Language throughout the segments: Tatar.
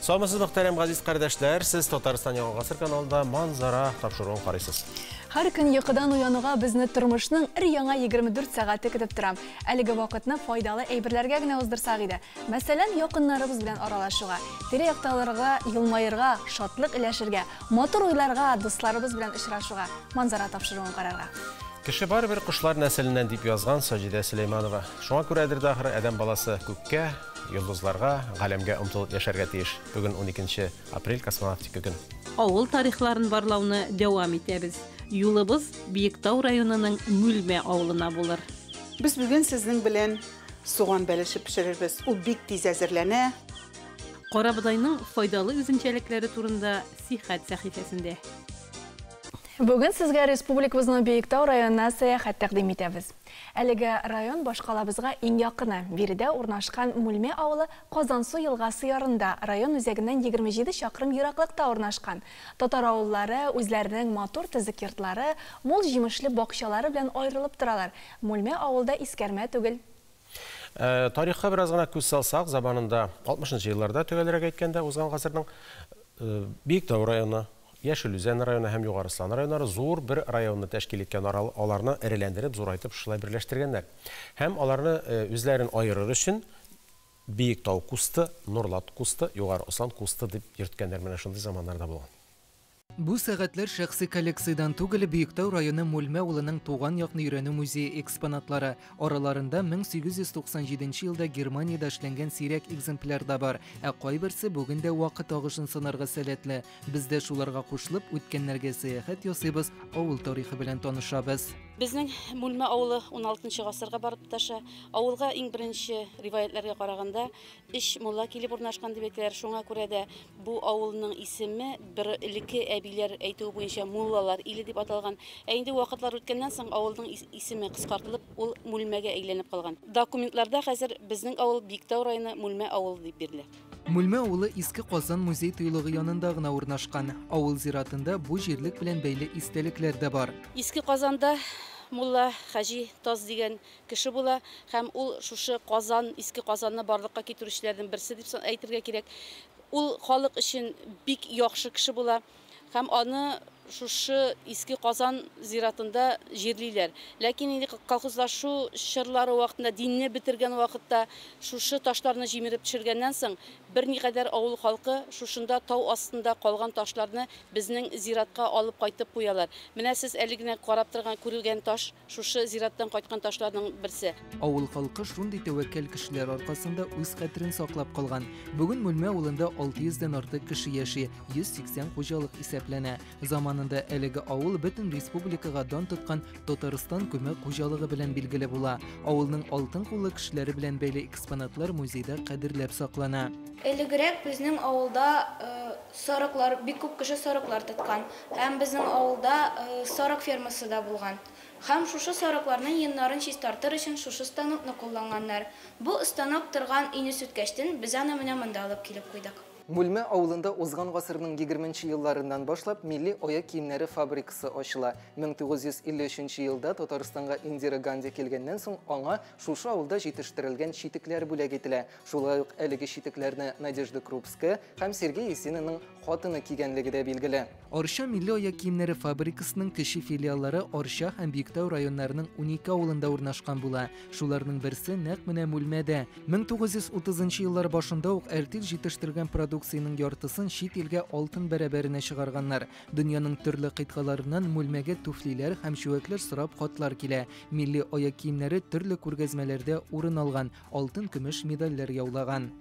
Саумысыз, мөхтәрәм газиз кардәшләр, сез Татарстан Яңа Гасыр каналында Манзара тапшыруын карыйсыз. Һәр көн йокыдан уянуга безне тормышның өр-яңа 24 сәгате көтеп тора. Әлеге вакытны файдалы әйберләргә генә уздырсак иде. Мәсәлән, якыннарыбыз белән аралашуга, тирә-яктагыларга елмаерга, шатлык өләшергә, матур уйларга, дусларыбыз белән очрашуга, Манзара тапшыруын карарга. Кеше барыбер кошлар нәселеннән дип язган Саҗидә Сөләйманова. Шуңа күрәдер дә ахры адәм баласы күккә, йолдызларга, галәмгә омтылып яшәргә тиеш. Бүген 12 апрель космонавтика көне. Авыл тарихларын барлауны дәвам итәбез. Юлыбыз Биектау районының Мүлмә авылына булыр. Без бүген сезнең белән суган бәлеше пешерербез. Ул бик тиз әзерләнә. Карабодайның файдалы үзенчәлекләре турында Сихәт сәхифәсендә. Бүген сезгә республикабызның Биектау районына сәяхәт тәкъдим итәбез. Әлеге район башкалабызга иң якыны. Биредә урнашкан Мүлмә авылы Казансу елгасы ярында, район үзәгеннән 27 чакрым ераклыкта урнашкан. Татар авыллары үзләренең матур төзек йортлары, мул җимешле бакчалары белән аерылып торалар. Мүлмә авылда искәрмә түгел. Тарихка бераз гына күз салсак, заманында 60 елларда, төгәлрәк әйткәндә, узган гасырның Биектау районы, Яшел Үзән районы һәм Югары Ослан районнары зур бер районны тәшкил иткән. Аларны эреләндереп, зурайтып, шулай берләштергәннәр. Һәм аларны үзләрен аерыр өчен Биектау кусты, Нурлат кусты, Югары Ослан кусты дип йөрткәннәр. Менә шундый заманнарда булган. Бу сәгатьләр шәхси коллекциядән түгел, Биектау районы Мүлмә авылының туган якны өйрәнү музее экспонатлары. Араларында 1897 елда Германиядә эшләнгән сирәк экземпляр да бар, ә кайберсе бүген дә вакыт агышын сынарга сәләтле. Без дә шуларга кушылып, үткәннәргә сәяхәт ясыйбыз, авыл тарихы белән танышабыз. Безнең Мүлмә авылы 16 гасырга барып тоташа. Авылга иң беренче риваятләргә караганда өч мулла килеп урнашкан дип әйтәләр. Шуңа күрә дә бу авылның исеме бер элекке әбиләр әйтүе буенча муллалар иле дип аталган. Ә инде вакытлар үткәннән соң авылның исеме кыскартылып, ул Мүлмәгә әйләнеп калган. Документларда хәзер безнең авыл Биектау районы Мүлмә авылы дип бирелә. Мүлмә авылы Иске Казан музей тыюлыгы янында гына урнашкан. Авыл зиратында бу җирлек белән бәйле истәлекләр дә бар. Иске Казанда мулла Хаҗи Таз дигән кеше була һәм ул шушы Казан, Иске Казанны барлыкка китерүчеләрнең берсе дип әйтергә кирәк. Ул халык өчен бик яхшы кеше була һәм аны шушы Иске Казан зиратында җирлиләр. Ләкин инде колхозлашу чорлары вакытында, динне бетергән вакытта шушы ташларны җимереп төшергәннән соң берникадәр авыл халкы шушында тау астында калган ташларны безнең зиратка алып кайтып куялар. Менә сез әле генә карап торган, күрелгән таш шушы зираттан кайткан ташларның берсе. Авыл халкы шундый тәвәккәл кешеләр аркасында үз хәтерен саклап калган. Бүген Мүлмә авылында 600дән артык кеше яши, 180 хуҗалык исәпләнә. Заманында әлеге авыл бөтен республикага дан тоткан Татарстан күмәк хуҗалыгы белән билгеле була. Авылның алтын куллы кешеләре белән бәйле экспонатлар музейда кадерләп саклана. Элегрәк безнең авылда сарыклар, бик күп кеше сарыклар тоткан. Һәм безнең авылда сарык фермасы да булган. Һәм шушы сарыкларның йоннарын чистартыр өчен шушы станокны кулланганнар. Бу станок торган өйне сүткәчтен без аны менә монда алып килеп куйдык. Мүлмә авылында узган гасырның 20 елларыннан башлап милли аяк киемнәре фабрикасы ачыла. 1953 елда Татарстанга Индира Ганди килгәннән соң аңа шушы авылда җитештерелгән читекләр бүләк ителә. Шулай ук әлеге читекләрне Надежда Крупская һәм Сергей Есенинның хатыны кигәнлеге дә билгеле. Арча милли аяк киемнәре фабрикасының кече филиаллары Арча һәм Биектау районнарының 12 авылында урнашкан була. Шуларның берсе нәкъ менә Мүлмәдә. 1930 еллар башында ук әртил җитештергән продукциянең яртысын чит илгә алтын бәрабәренә чыгарганнар. Дөньяның төрле кыйтгаларыннан Мүлмәгә туфлиләр һәм чүәкләр сорап хатлар килә. Милли аяк киемнәре төрле күргәзмәләрдә урын алган, алтын көмеш медальләр яулаган.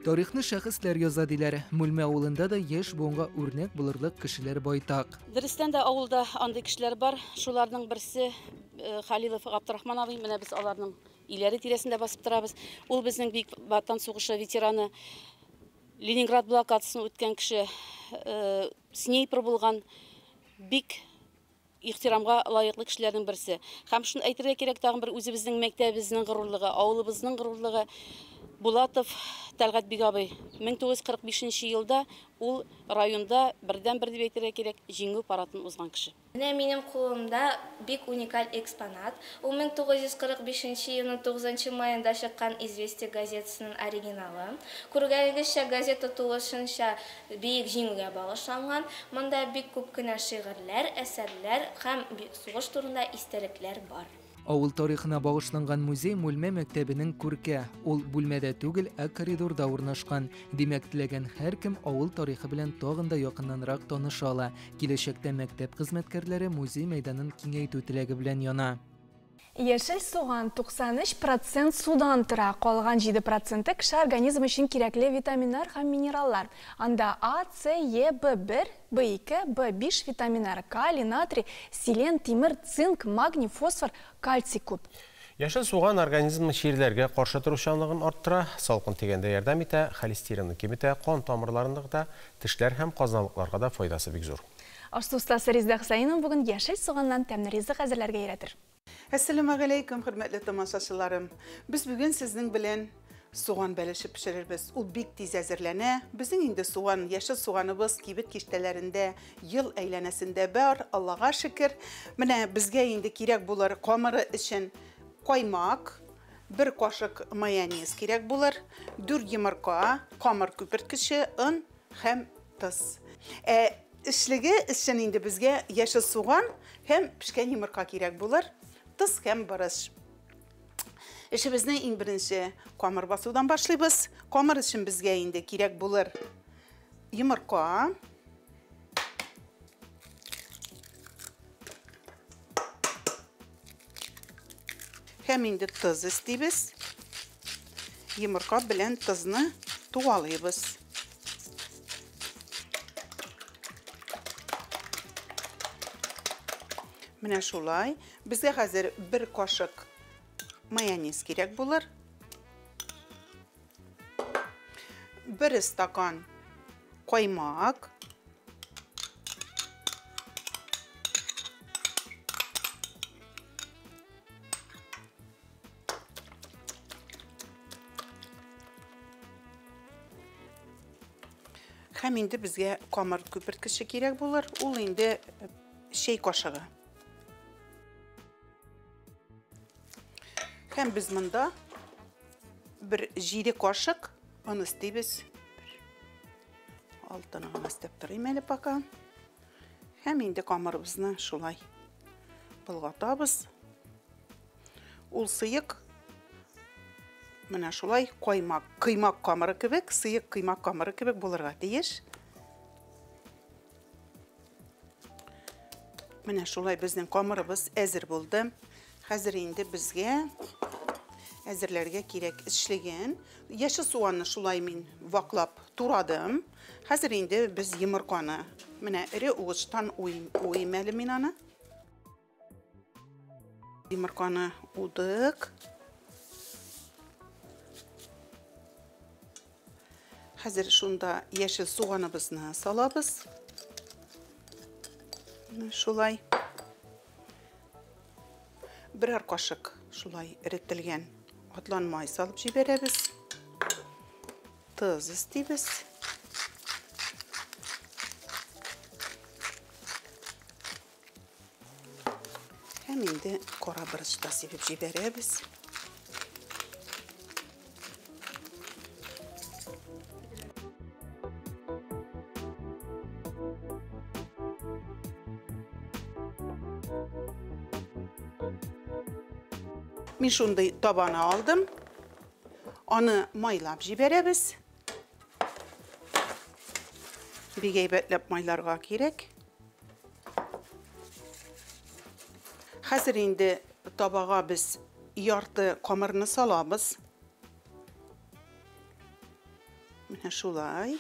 Тарихны шәхесләр яза диләр. Мүлмә авылында да яшь буынга үрнәк булырлык кешеләр байтак. Дөрестән дә авылда андый кешеләр бар. Шуларның берсе Халилов Габдрахман абый. Менә без аларның өйләре тирәсендә басып торабыз. Ул безнең Бөек Ватан сугышы ветераны, Ленинград блокадасын үткән кеше, снайпер булган, бик ихтирамга лаеклы кешеләрнең берсе. Һәм шуны әйтергә кирәк, тагын бер үзебезнең мәктәбебезнең горурлыгы, авылыбызның горурлыгы. Булатов Тәлгать Бигабый 1945 елда ул районда бердән-бер дип әйтергә кирәк, җиңү парадын узган кеше. Менә минем кулымда бик уникаль экспонат. Ул 1945 елның 9 маенда чыккан «Известия» газетасының оригиналы. Күргәнегезчә, газета тулысынча бөек җиңүгә багышланган. Монда бик күп кенә шигырьләр, әсәрләр һәм сугыш турында истәлекләр бар. Авыл тарихына багышланган музей Мүлмә мәктәбенең күрке. Ул бүлмәдә түгел, ә коридорда урнашкан. Димәк, теләгән һәркем авыл тарихы белән тагын да якыннанрак таныша ала. Киләчәктә мәктәп хезмәткәрләре музей мәйданын киңәйтү теләге белән яна. Яшел суган 93% судан тора, калган 7% кеше организм өчен кирәкле витаминнар һәм минераллар. Анда А, С, Е, В1, В2, В5 витаминнары, калий, натрий, селен, тимер, цинк, магний, фосфор, кальций күп. Яшел суган организмның чирләргә каршы торучанлыгын арттыра, салкын тигәндә ярдәм итә, холестеринны киметә, кан тамырларын ныгыта, тешләр һәм казналыкларга да файдасы бик зур. Аш-су остасы Резеда Хусаинова бүген яшел суганнан тәмле ризык әзерләргә өйрәтер. Әссәламү галәйкүм, хөрмәтле тамашачыларым. Без бүген сезнең белән суган бәлеше пешерербез. Ул бик тиз әзерләнә. Безнең инде суган, яшел суганыбыз кибет киштәләрендә ел әйләнәсендә бар, Аллага шөкер. Менә безгә инде кирәк булыр камыры өчен каймак, бер кашык майонез кирәк булыр, 4 йомырка, камыр күперткече, он һәм тоз. Эчлеге өчен инде безгә яшел суган һәм пешкән йомырка кирәк булыр. Тоз һәм борыч. Эшебезне иң беренче камыр басудан башлыйбыз. Камыр өчен безгә инде кирәк булыр йомырка. Һәм инде тоз өстибез. Йомырка белән тозны тугалыйбыз. Менә шулай. Безгә хәзер бер кашык майонез кирәк булыр. Бер стакан каймак. Һәм инде безгә камыр күперткече кирәк булыр. Ул инде чәй кашыгы. Һәм без монда бер 7 кашык он өстибез. Алтыны гына өстәп торыйм әле пока. Һәм инде камырыбызны шулай болгатабыз. Ул сыек, менә шулай каймак, кыймак камыры кебек, сыек кыймак камыры кебек булырга тиеш. Менә шулай безнең камырыбыз әзер булды. Хәзер инде безгә әзерләргә кирәк эчлеген. Яшел суганны шулай мин ваклап турадым. Хәзер инде без йомырканы менә эре угычтан уйым әле мин аны. Йомырканы удык. Хәзер шунда яшел суганыбызны салабыз. Менә шулай. Берәр кашык шулай эретелгән атлан май салып җибәрәбез. Тоз өстибез. Һәм инде кара борыч та сибеп җибәрәбез. Мин шундый табаны алдым. Аны майлап җибәрәбез. Бик әйбәтләп майларга кирәк. Хәзер инде табага без ярты камырны салабыз. Менә шулай.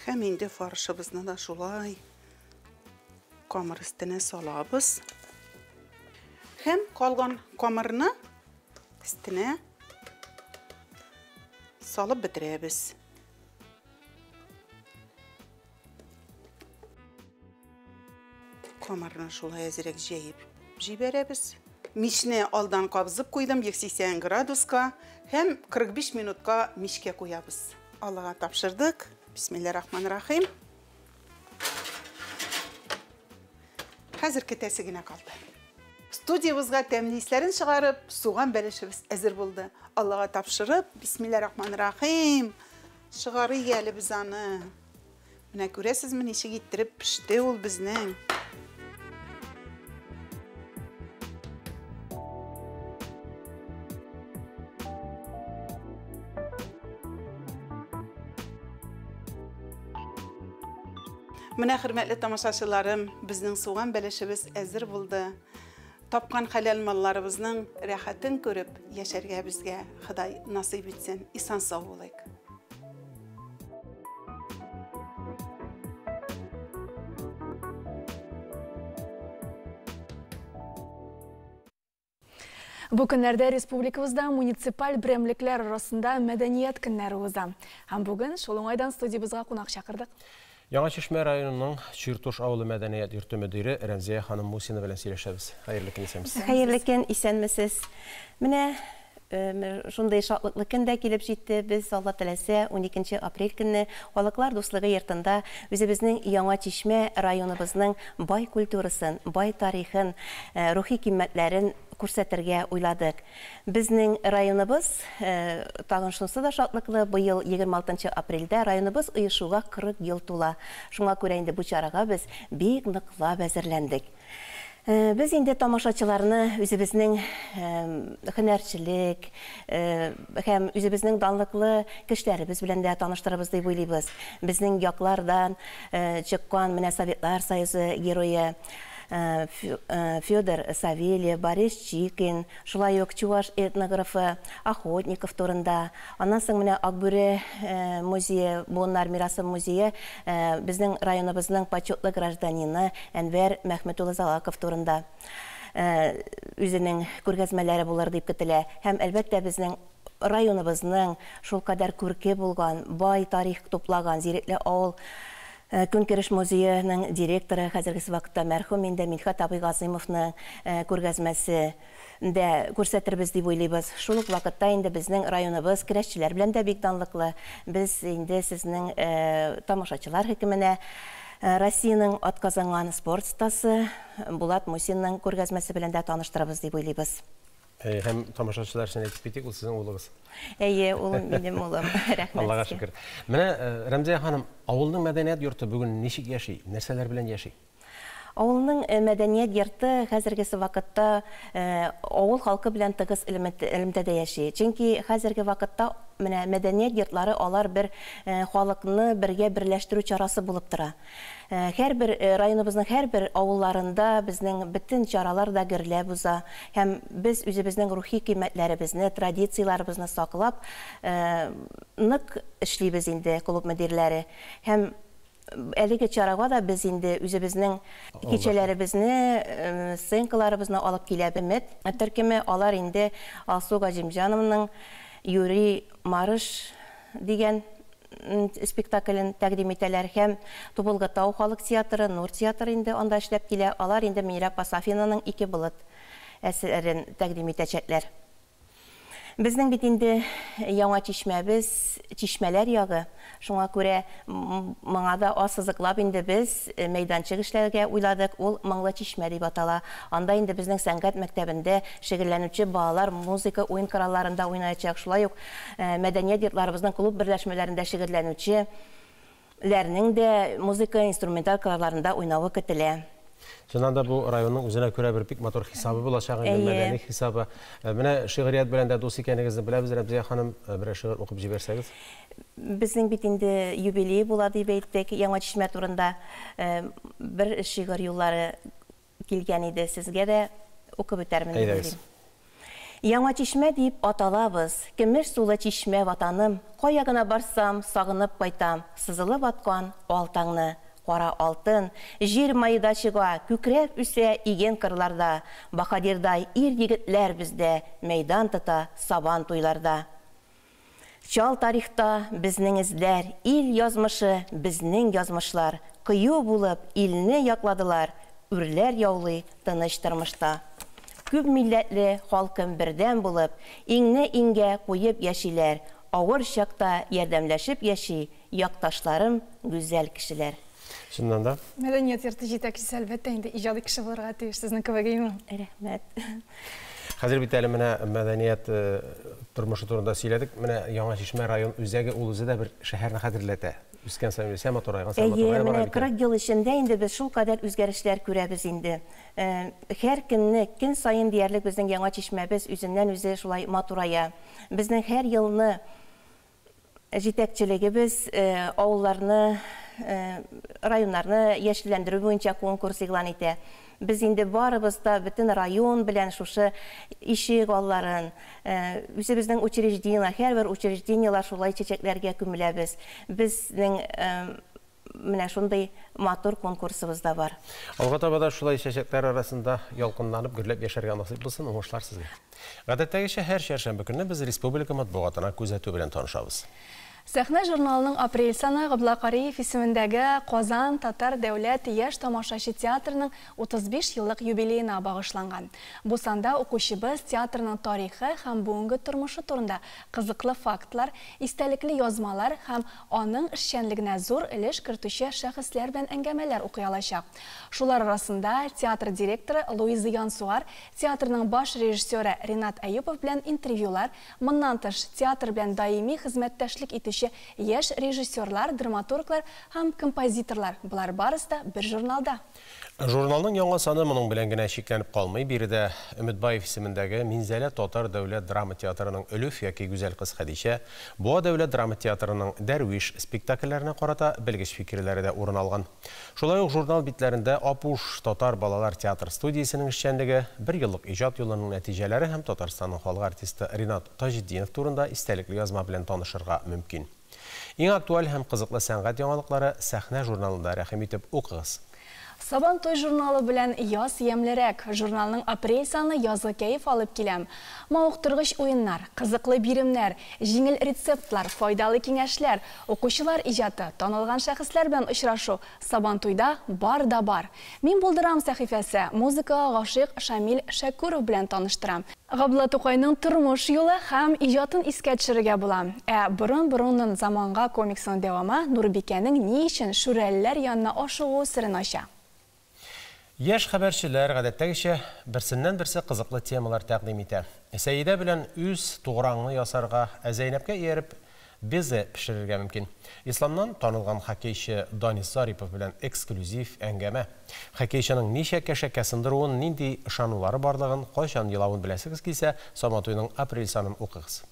Һәм инде фаршыбызны да шулай камыр өстенә салабыз. Һәм калган камырны өстенә салып бетерәбез. Камырны шулай әзрәк җәеп җибәрәбез. Мичне алдан кабызып куйдым 180 градуска һәм 45 минутка мичкә куябыз. Аллага тапшырдык. Бисмиллахир-рахманир-рахим. Хәзер кетәсе генә калды. Студиябызга тәмле исләрен чыгарып, суган бәлешебез әзер булды. Аллага тапшырып, бисмиллахир-рахманир-рахим. Чыгарыйк әле без аны. Менә күрәсезме, ничек иттереп пеште ул безнең. Менә, хөрмәтле тамашачыларым, безнең суган бәлешебез әзер булды. Тапкан хәләл малларыбызның рәхәтен күреп яшәргә безгә Ходай насыйп итсен. Исан сау булыйк. Бу көннәрдә республикабызда муниципаль берәмлекләр арасында мәдәният көннәре уза. Һәм бүген шул уңайдан студиябызга кунак чакырдык. Яңа Чишмә районының Чиртуш авылы мәдәният йорты мөдире Рәмзия ханым Мусина белән сөйләшәбез. Хәерле көн, исәнмесез. Хәерле көн, исәнмесез. Менә шундый шатлыклы көн дә килеп җитте. Без, Алла теләсә, 12 апрель көнне Халыклар дуслыгы йортында үзебезнең Яңа Чишмә районыбызның бай культурасын, бай тарихын, рухи кыйммәтләрен күрсәтергә уйладык. Безнең районыбыз, тагын шунысы да шатлыклы, быел 26 апрельдә районыбыз оешуга 40 ел тула. Шуңа күрә инде бу чарага без бик ныклап әзерләндек. Без инде тамашачыларны үзебезнең һөнәрчелек һәм үзебезнең данлыклы кешеләребез белән дә таныштырабыз дип уйлыйбыз. Безнең яклардан чыккан менә Советлар Союзы герое Федор Савельев, Борис Чикин, шулай ук чуваш этнографы Охотников турында. Аннан соң менә Акбүре музее, Буыннар мирасы музее, безнең районыбызның почетлы гражданины Әнвәр Мәхмәт улы Залаков турында үзенең күргәзмәләре булыр дип көтелә. Һәм әлбәттә безнең районыбызның шулкадәр күрке булган, бай тарих туплаган Зирекле авыл Көнкүреш музееның директоры хәзерге вакытта мәрхүм инде Мидхәт абый Газыймовның күргәзмәсе дә күрсәтербез дип уйлыйбыз. Шул ук вакытта инде безнең районыбыз көрәшчеләр белән дә бик данлыклы. Без инде сезнең тамашачылар хөкеменә Россиянең атказанган спорт остасы Булат Мусинның күргәзмәсе белән дә таныштырабыз дип уйлыйбыз. Һәм тамашачылар өчен әйтеп китик, ул сезнең улыгыз. Әйе, ул минем улым. Рәхмәт. Аллага шөкер. Менә Рәмзия ханым, авылның мәдәният йорты бүген ничек яши, нәрсәләр белән яши? Авылның мәдәният йорты хәзергесе вакытта авыл халкы белән тыгыз элемтәдә яши. Чөнки хәзерге вакытта менә мәдәният йортлары алар бер халыкны бергә берләштерү чарасы булып тора. Һәрбер районыбызның һәрбер авылларында безнең бөтен чаралар да гөрләп уза һәм без үзебезнең рухи кыйммәтләребезне, традицияләребезне саклап нык эшлибез инде клуб мөдирләре. Һәм әлеге чарага да без инде үзебезнең кичәләребезне, сценкаларыбызны алып киләбез. Өмет төркеме алар инде Алсу Гаҗимҗанованың Юрий Марыш дигән спектаклен тәкъдим итәләр һәм Тубылгы тау халык театры, Нур театры инде анда эшләп килә. Алар инде Мирә Пасафинаның Ике болыт әсәрен тәкъдим итәчәкләр. Безнең бит инде Яңа Чишмәбез, чишмәләр ягы. Шуңа күрә моңа да ассызыклап инде без мәйданчык эшләргә уйладык. Ул Моңлы чишмә дип атала. Анда инде безнең сәнгать мәктәбендә шөгыльләнүче балалар музыка уен коралларында уйнаячак. Шулай ук мәдәният йортларыбызның клуб берләшмәләрендә шөгыльләнүчеләрнең дә музыка инструменталь коралларында уйнавы көтелә. Чыннан да бу районның үзенә күрә бер бик матур хисабы булачак инде, мәдәни хисабы. Менә шигърият белән дә дус икәнегезне беләбез, Рәмзия ханым, берәр шигырь укып җибәрсәгез. Безнең бит инде юбилей була дип әйттек, Яңа Чишмә турында бер шигырь юллары килгән иде, сезгә дә укып үтәрмен дип уйлыйм. Яңа Чишмә дип аталабыз, көмеш сулы чишмә ватаным, кая гына барсам, сагынып кайтам, сызылып аткан ал таңны. Кара алтын, җир майда чыга, күкрәп үсә иген кырларда, баһадирдай ир егетләр бездә, мәйдан тота сабан туйларда. Чал тарихта безнең эзләр, ил язмышы безнең язмышлар, кыю булып илне якладылар, үрләр яулый тыныч тормышта. Күп милләтле халкым бердәм булып, иңне иңгә куеп яшиләр. Авыр чакта ярдәмләшеп яши, якташларым гүзәл кешеләр. Чыннан да. Мәдәният йорты җитәкчесе, әлбәттә, инде иҗади кеше булырга тиеш, сезнең кебек, әйеме? Рәхмәт. Хәзер бит әле менә мәдәният тормышы турында сөйләдек. Менә Яңа Чишмә район үзәге ул үзе дә бер шәһәрне хәтерләтә. Үскән саен үсә, матурайган саен Әйе, матурая менә бара бит. 40 ел эчендә инде без шулкадәр үзгәрешләр күрәбез инде. Һәр көнне, көн саен диярлек безнең Яңа Чишмәбез үзеннән-үзе шулай матурая. Безнең һәр елны җитәкчелегебез авылларны, районнарны яшелләндерү буенча конкурс игълан итә. Без инде барыбыз да бөтен район белән шушы ишек алларын, үзебезнең учреждениеләр, һәрбер учреждениеләр шулай чәчәкләргә күмеләбез. Безнең менә шундый матур конкурсыбыз да бар. Алга таба да шулай чәчәкләр арасында ялкынланып, гөрләп яшәргә насыйп булсын, уңышлар сезгә. Гадәттәгечә һәр чәршәмбе көнне без республика матбугатына күзәтү белән танышабыз. Сәхнә журналының апрель саны Габдулла Кариев исемендәге Казан татар дәүләт яшь тамашачы театрының 35 еллык юбилеена багышланган. Бу санда укучыбыз театрның тарихы һәм бүгенге тормышы турында кызыклы фактлар, истәлекле язмалар һәм аның эшчәнлегенә зур өлеш кертүче шәхесләр белән әңгәмәләр укый алачак. Шулар арасында театр директоры Луиза Янсуар, театрның баш режиссеры Ринат Әюпов белән интервьюлар, моннан тыш театр белән даими хезмәттәшлек итүче яшь режиссерлар, драматурглар һәм композиторлар. Болар барысы да бер журналда. Журналның яңа саны моның белән генә чикләнеп калмый. Биредә Өметбаев исемендәге Минзәлә татар дәүләт драма театрының Өлүф яки Гүзәл кыз Хәдичә, Буа дәүләт драма театрының Дәрвиш спектакльләренә карата белгеч фикерләре дә урын алган. Шулай ук журнал битләрендә Апуш татар балалар театр студиясенең эшчәнлеге, бер еллык иҗат юлының нәтиҗәләре һәм Татарстанның халык артисты Ринат Таҗетдинов турында истәлекле язма белән танышырга мөмкин. Иң актуаль һәм кызыклы сәнгать яңалыклары Сәхнә журналында рәхим итеп укыгыз. Сабантуй журналы белән яз ямьлерәк. Журналның апрель саны язгы кәеф алып киләм. Мавыктыргыч уеннар, кызыклы биремнәр, җиңел рецептлар, файдалы киңәшләр, укучылар иҗаты, танылган шәхесләр белән очрашу Сабантуйда бар да бар. Мин булдырам сәхифәсе музыкага гашыйк Шамил Шәкүров белән таныштырам. Габдулла Тукайның тормыш юлы һәм иҗатын искә төшерергә була. Ә борын-борыннан заманга комиксының дәвамы Нурбикәнең ни өчен шүрәлеләр янына ашыгуы серен ача. Яшь хәбәрчеләр гадәттәгечә берсеннән-берсе кызыклы темалар тәкъдим итә. Сәйдә белән үз туграңны ясарга, ә Зәйнәпкә ияреп безе пешерергә мөмкин. Исламнан танылган хоккейчы Данис Зарипов белән эксклюзив әңгәмә. Хоккейчының ничә кәшәкә сындыруын, нинди ышанулары барлыгын, кайчан елавын беләсегез килсә, Сабантуйның апрель санын укыгыз.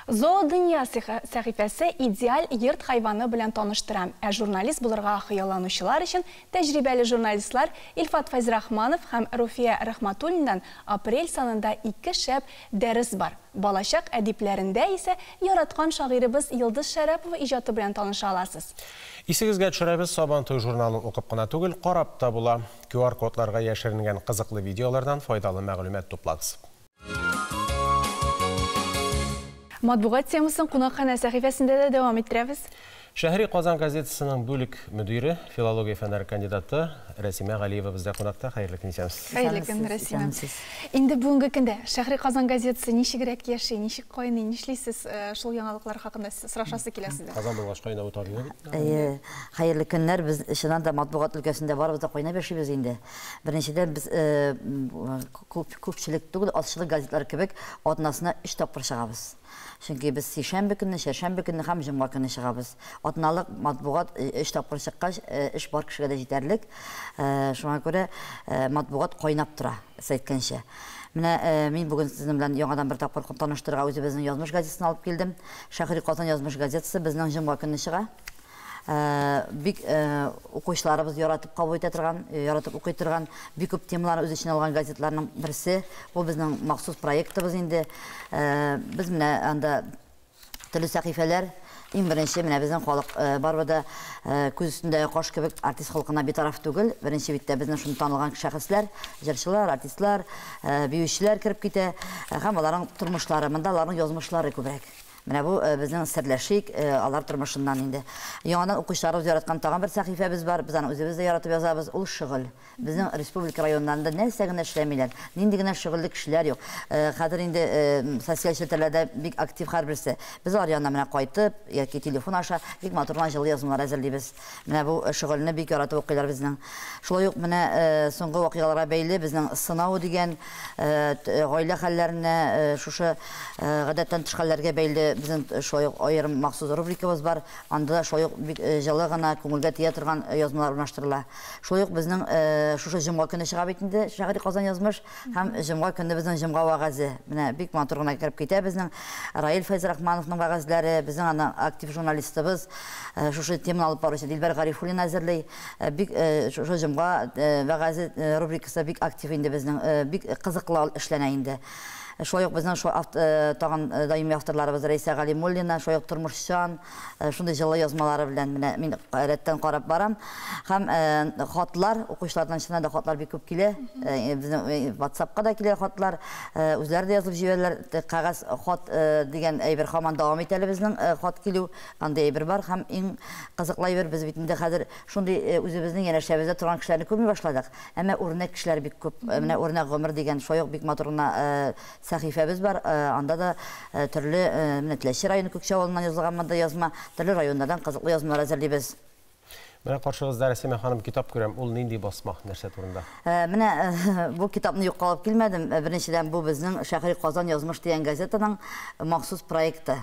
Зоодөнья сәхифәсе идеаль йорт хайваны белән таныштыра. Ә журналист булырга хыялланучылар өчен тәҗрибәле журналистлар Илфат Фәйзрахманов һәм Руфия Рахматуллиннан апрель санында 2 шәп дәрес бар. Балачак әдипләрендә исә яраткан шагыйребез Йылдыз Шәрәпова иҗаты белән таныша аласыз. Исегезгә төшерәбез, Сабантуй журналын укып кына түгел, карап та була. QR-кодларга яшеренгән кызыклы видеолардан файдалы мәгълүмат туплагыз. Матбугат темасын кунакханә сәхифәсендә дә дәвам иттерәбез. Шәһри Казан газетасының бүлек мөдире, филология фәннәре кандидаты Рәсимә Галиева бездә кунакта. Хәерле көн, исәнмесез. Хәерле көн, Рәсимә. Инде бүгенге көндә Шәһри Казан газетасы ничегрәк яши, ничек кайный, нишлисез, шул яңалыклар хакында сорашасы килә сездән. Казан булгач кайнавы табигый бит. Әйе, хәерле көннәр. Без чыннан да матбугат өлкәсендә барыбыз да кайнап яшибез инде. Беренчедән, без күпчелек түгел, азчылык газетлар кебек атнасына 3 тапкыр чыгабыз. Чөнки без сишәмбе көнне, чәршәмбе көнне һәм җомга көнне чыгабыз. Атналык матбугат 3 тапкыр чыккач, эш бар кешегә дә җитәрлек. Шуңа күрә матбугат кайнап тора, сез әйткәнчә. Менә мин бүген сезнең белән яңадан бер тапкыр таныштырырга үзебезнең язмыш газетасын алып килдем. Шәһри Казан язмыш газетасы безнең җомга көнне чыга. Бик укучыларыбыз яратып кабул итә торган, яратып укый торган, бик күп темаларны үз эченә алган газетларның берсе. Бу безнең махсус проектыбыз инде. Без менә анда төрле сәхифәләр, иң беренче менә безнең халык барыбер да күз өстендә каш кебек артист халкына битараф түгел. Беренче биттә безнең шуны танылган шәхесләр, җырчылар, артистлар, биючеләр кереп китә һәм аларның тормышлары, монда аларның язмышлары күбрәк. Менә бу безнең серләшик алар тормышыннан инде. Яңадан укучыларыбыз яраткан тагын бер сәхифәбез бар. Без аны үзебез дә яратып язабыз. Ул шөгыль. Безнең республика районнарында нәрсә генә эшләмиләр, нинди генә шөгыльле кешеләр юк. Хәзер инде социаль челтәрләрдә бик актив һәрберсе. Без алар янына менә кайтып яки телефон аша бик матур гына җылы язмалар әзерлибез. Менә бу шөгыльне бик яратып укыйлар безнең. Шулай ук менә соңгы вакыйгаларга бәйле безнең сынау дигән гаилә хәлләренә шушы гадәттән тыш хәлләргә бәйле безнең шулай ук аерым махсус рубрикабыз бар. Анда да шулай ук бик җылы гына, күңелгә тия торган язмалар урнаштырыла. Шулай ук безнең шушы җомга көне чыга бит инде Шәһри Казан язмыш һәм җомга көнне безнең җомга вәгазе. Менә бик матур гына кереп китә безнең Раил Фәйзрахмановның вәгазьләре, безнең аны актив журналистыбыз, шушы теманы алып баручы Дилбәр Гарифуллина әзерли. Бик шушы җомга вәгазе рубрикасы бик актив инде безнең, бик кызыклы эшләнә инде. Шулай ук безнең шул тагын даими авторларыбыз Рәйсә Галимуллина, шулай ук тормышчан, шундый җылы язмалары белән менә мин рәттән карап барам. Һәм хатлар, укучылардан чыннан да хатлар бик күп килә. Безнең WhatsApp-ка да килә хатлар, үзләре дә язып җибәрәләр. Кәгазь хат дигән әйбер һаман дәвам итә әле безнең хат килү, андый әйбер бар. Һәм иң кызыклы әйбер, без бит инде хәзер шундый үзебезнең янәшәбездә торган кешеләрне күрми башладык. Әмма үрнәк кешеләр бик күп. Менә үрнәк гомер дигән шулай ук бик матур гына сәхифәбез бар. Анда да төрле менә Теләче районы Күкчә авылыннан язылган монда язма, төрле районнардан кызыклы язмалар әзерлибез. Менә каршыгызда Рәсимә ханым китап күрәм. Ул нинди басма, нәрсә турында? Менә бу китапны юкка алып килмәдем. Беренчедән, бу безнең Шәһри Казан язмыш дигән газетаның махсус проекты.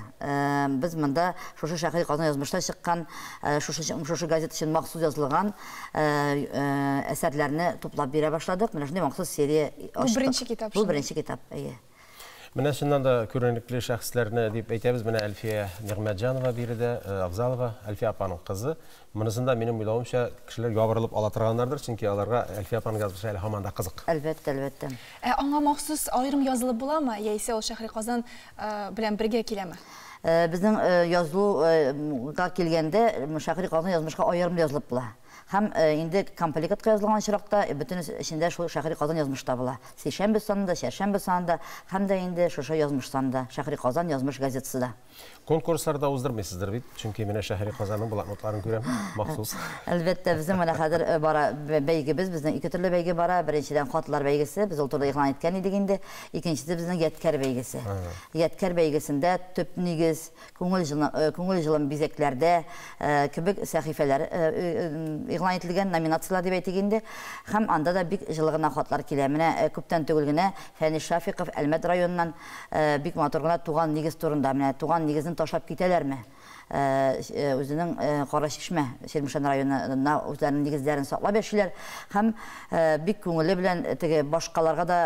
Без монда шушы Шәһри Казан язмышта чыккан, шушы газета өчен махсус язылган әсәрләрне туплап бирә башладык. Менә шундый махсус серия ачтык. Бу беренче китап. Бу беренче китап, әйе. Менә чыннан да күренекле шәхесләрне дип әйтәбез. Менә Әлфия Нигъмәтҗанова биредә, Авзалова, Әлфия апаның кызы. Монысында минем уйлавымча кешеләр ябырылып ала торганнардыр, чөнки аларга Әлфия апаның язмышы әле һаман да кызык. Әлбәттә, әлбәттә. Ә аңа махсус аерым язылып буламы, яисә ул Шәһри Казан белән бергә киләме? Безнең язылуга килгәндә, Шәһри Казан язмышка аерым язылып була. Һәм инде комплектка язылган очракта бөтен эчендә шул Шәһри Казан язмыш табыла. Сишәмбе санында, чәршәмбе санында һәм дә инде шушы язмыш санында, Шәһри Казан язмыш газетасы да. Конкурсларда уздырмыйсыздыр бит, чөнки менә Шәһри Казанның блокнотларын күрәм махсус. Әлбәттә, безнең менә хәзер бара бәйгебез, безнең ике төрле бәйге бара. Беренчедән хатлар бәйгесе, без ул турыда игълан иткән идек инде. Икенчесе безнең ядкәр бәйгесе. Ядкәр бәйгесендә төп нигез, күңел җылым бизәкләрдә кебек сәхифәләр игълан ителгән номинацияләр дип әйтик инде. Һәм анда да бик җылы гына хатлар килә. Менә күптән түгел генә Фәнис Шафиков Әлмәт районыннан бик матур гына туган нигез турында, менә туган нигезен ташлап китәләрме? Үзенең Кара Чишмә, Чирмешән районына үзләренең нигезләрен саклап яшиләр һәм бик күңеле белән теге башкаларга да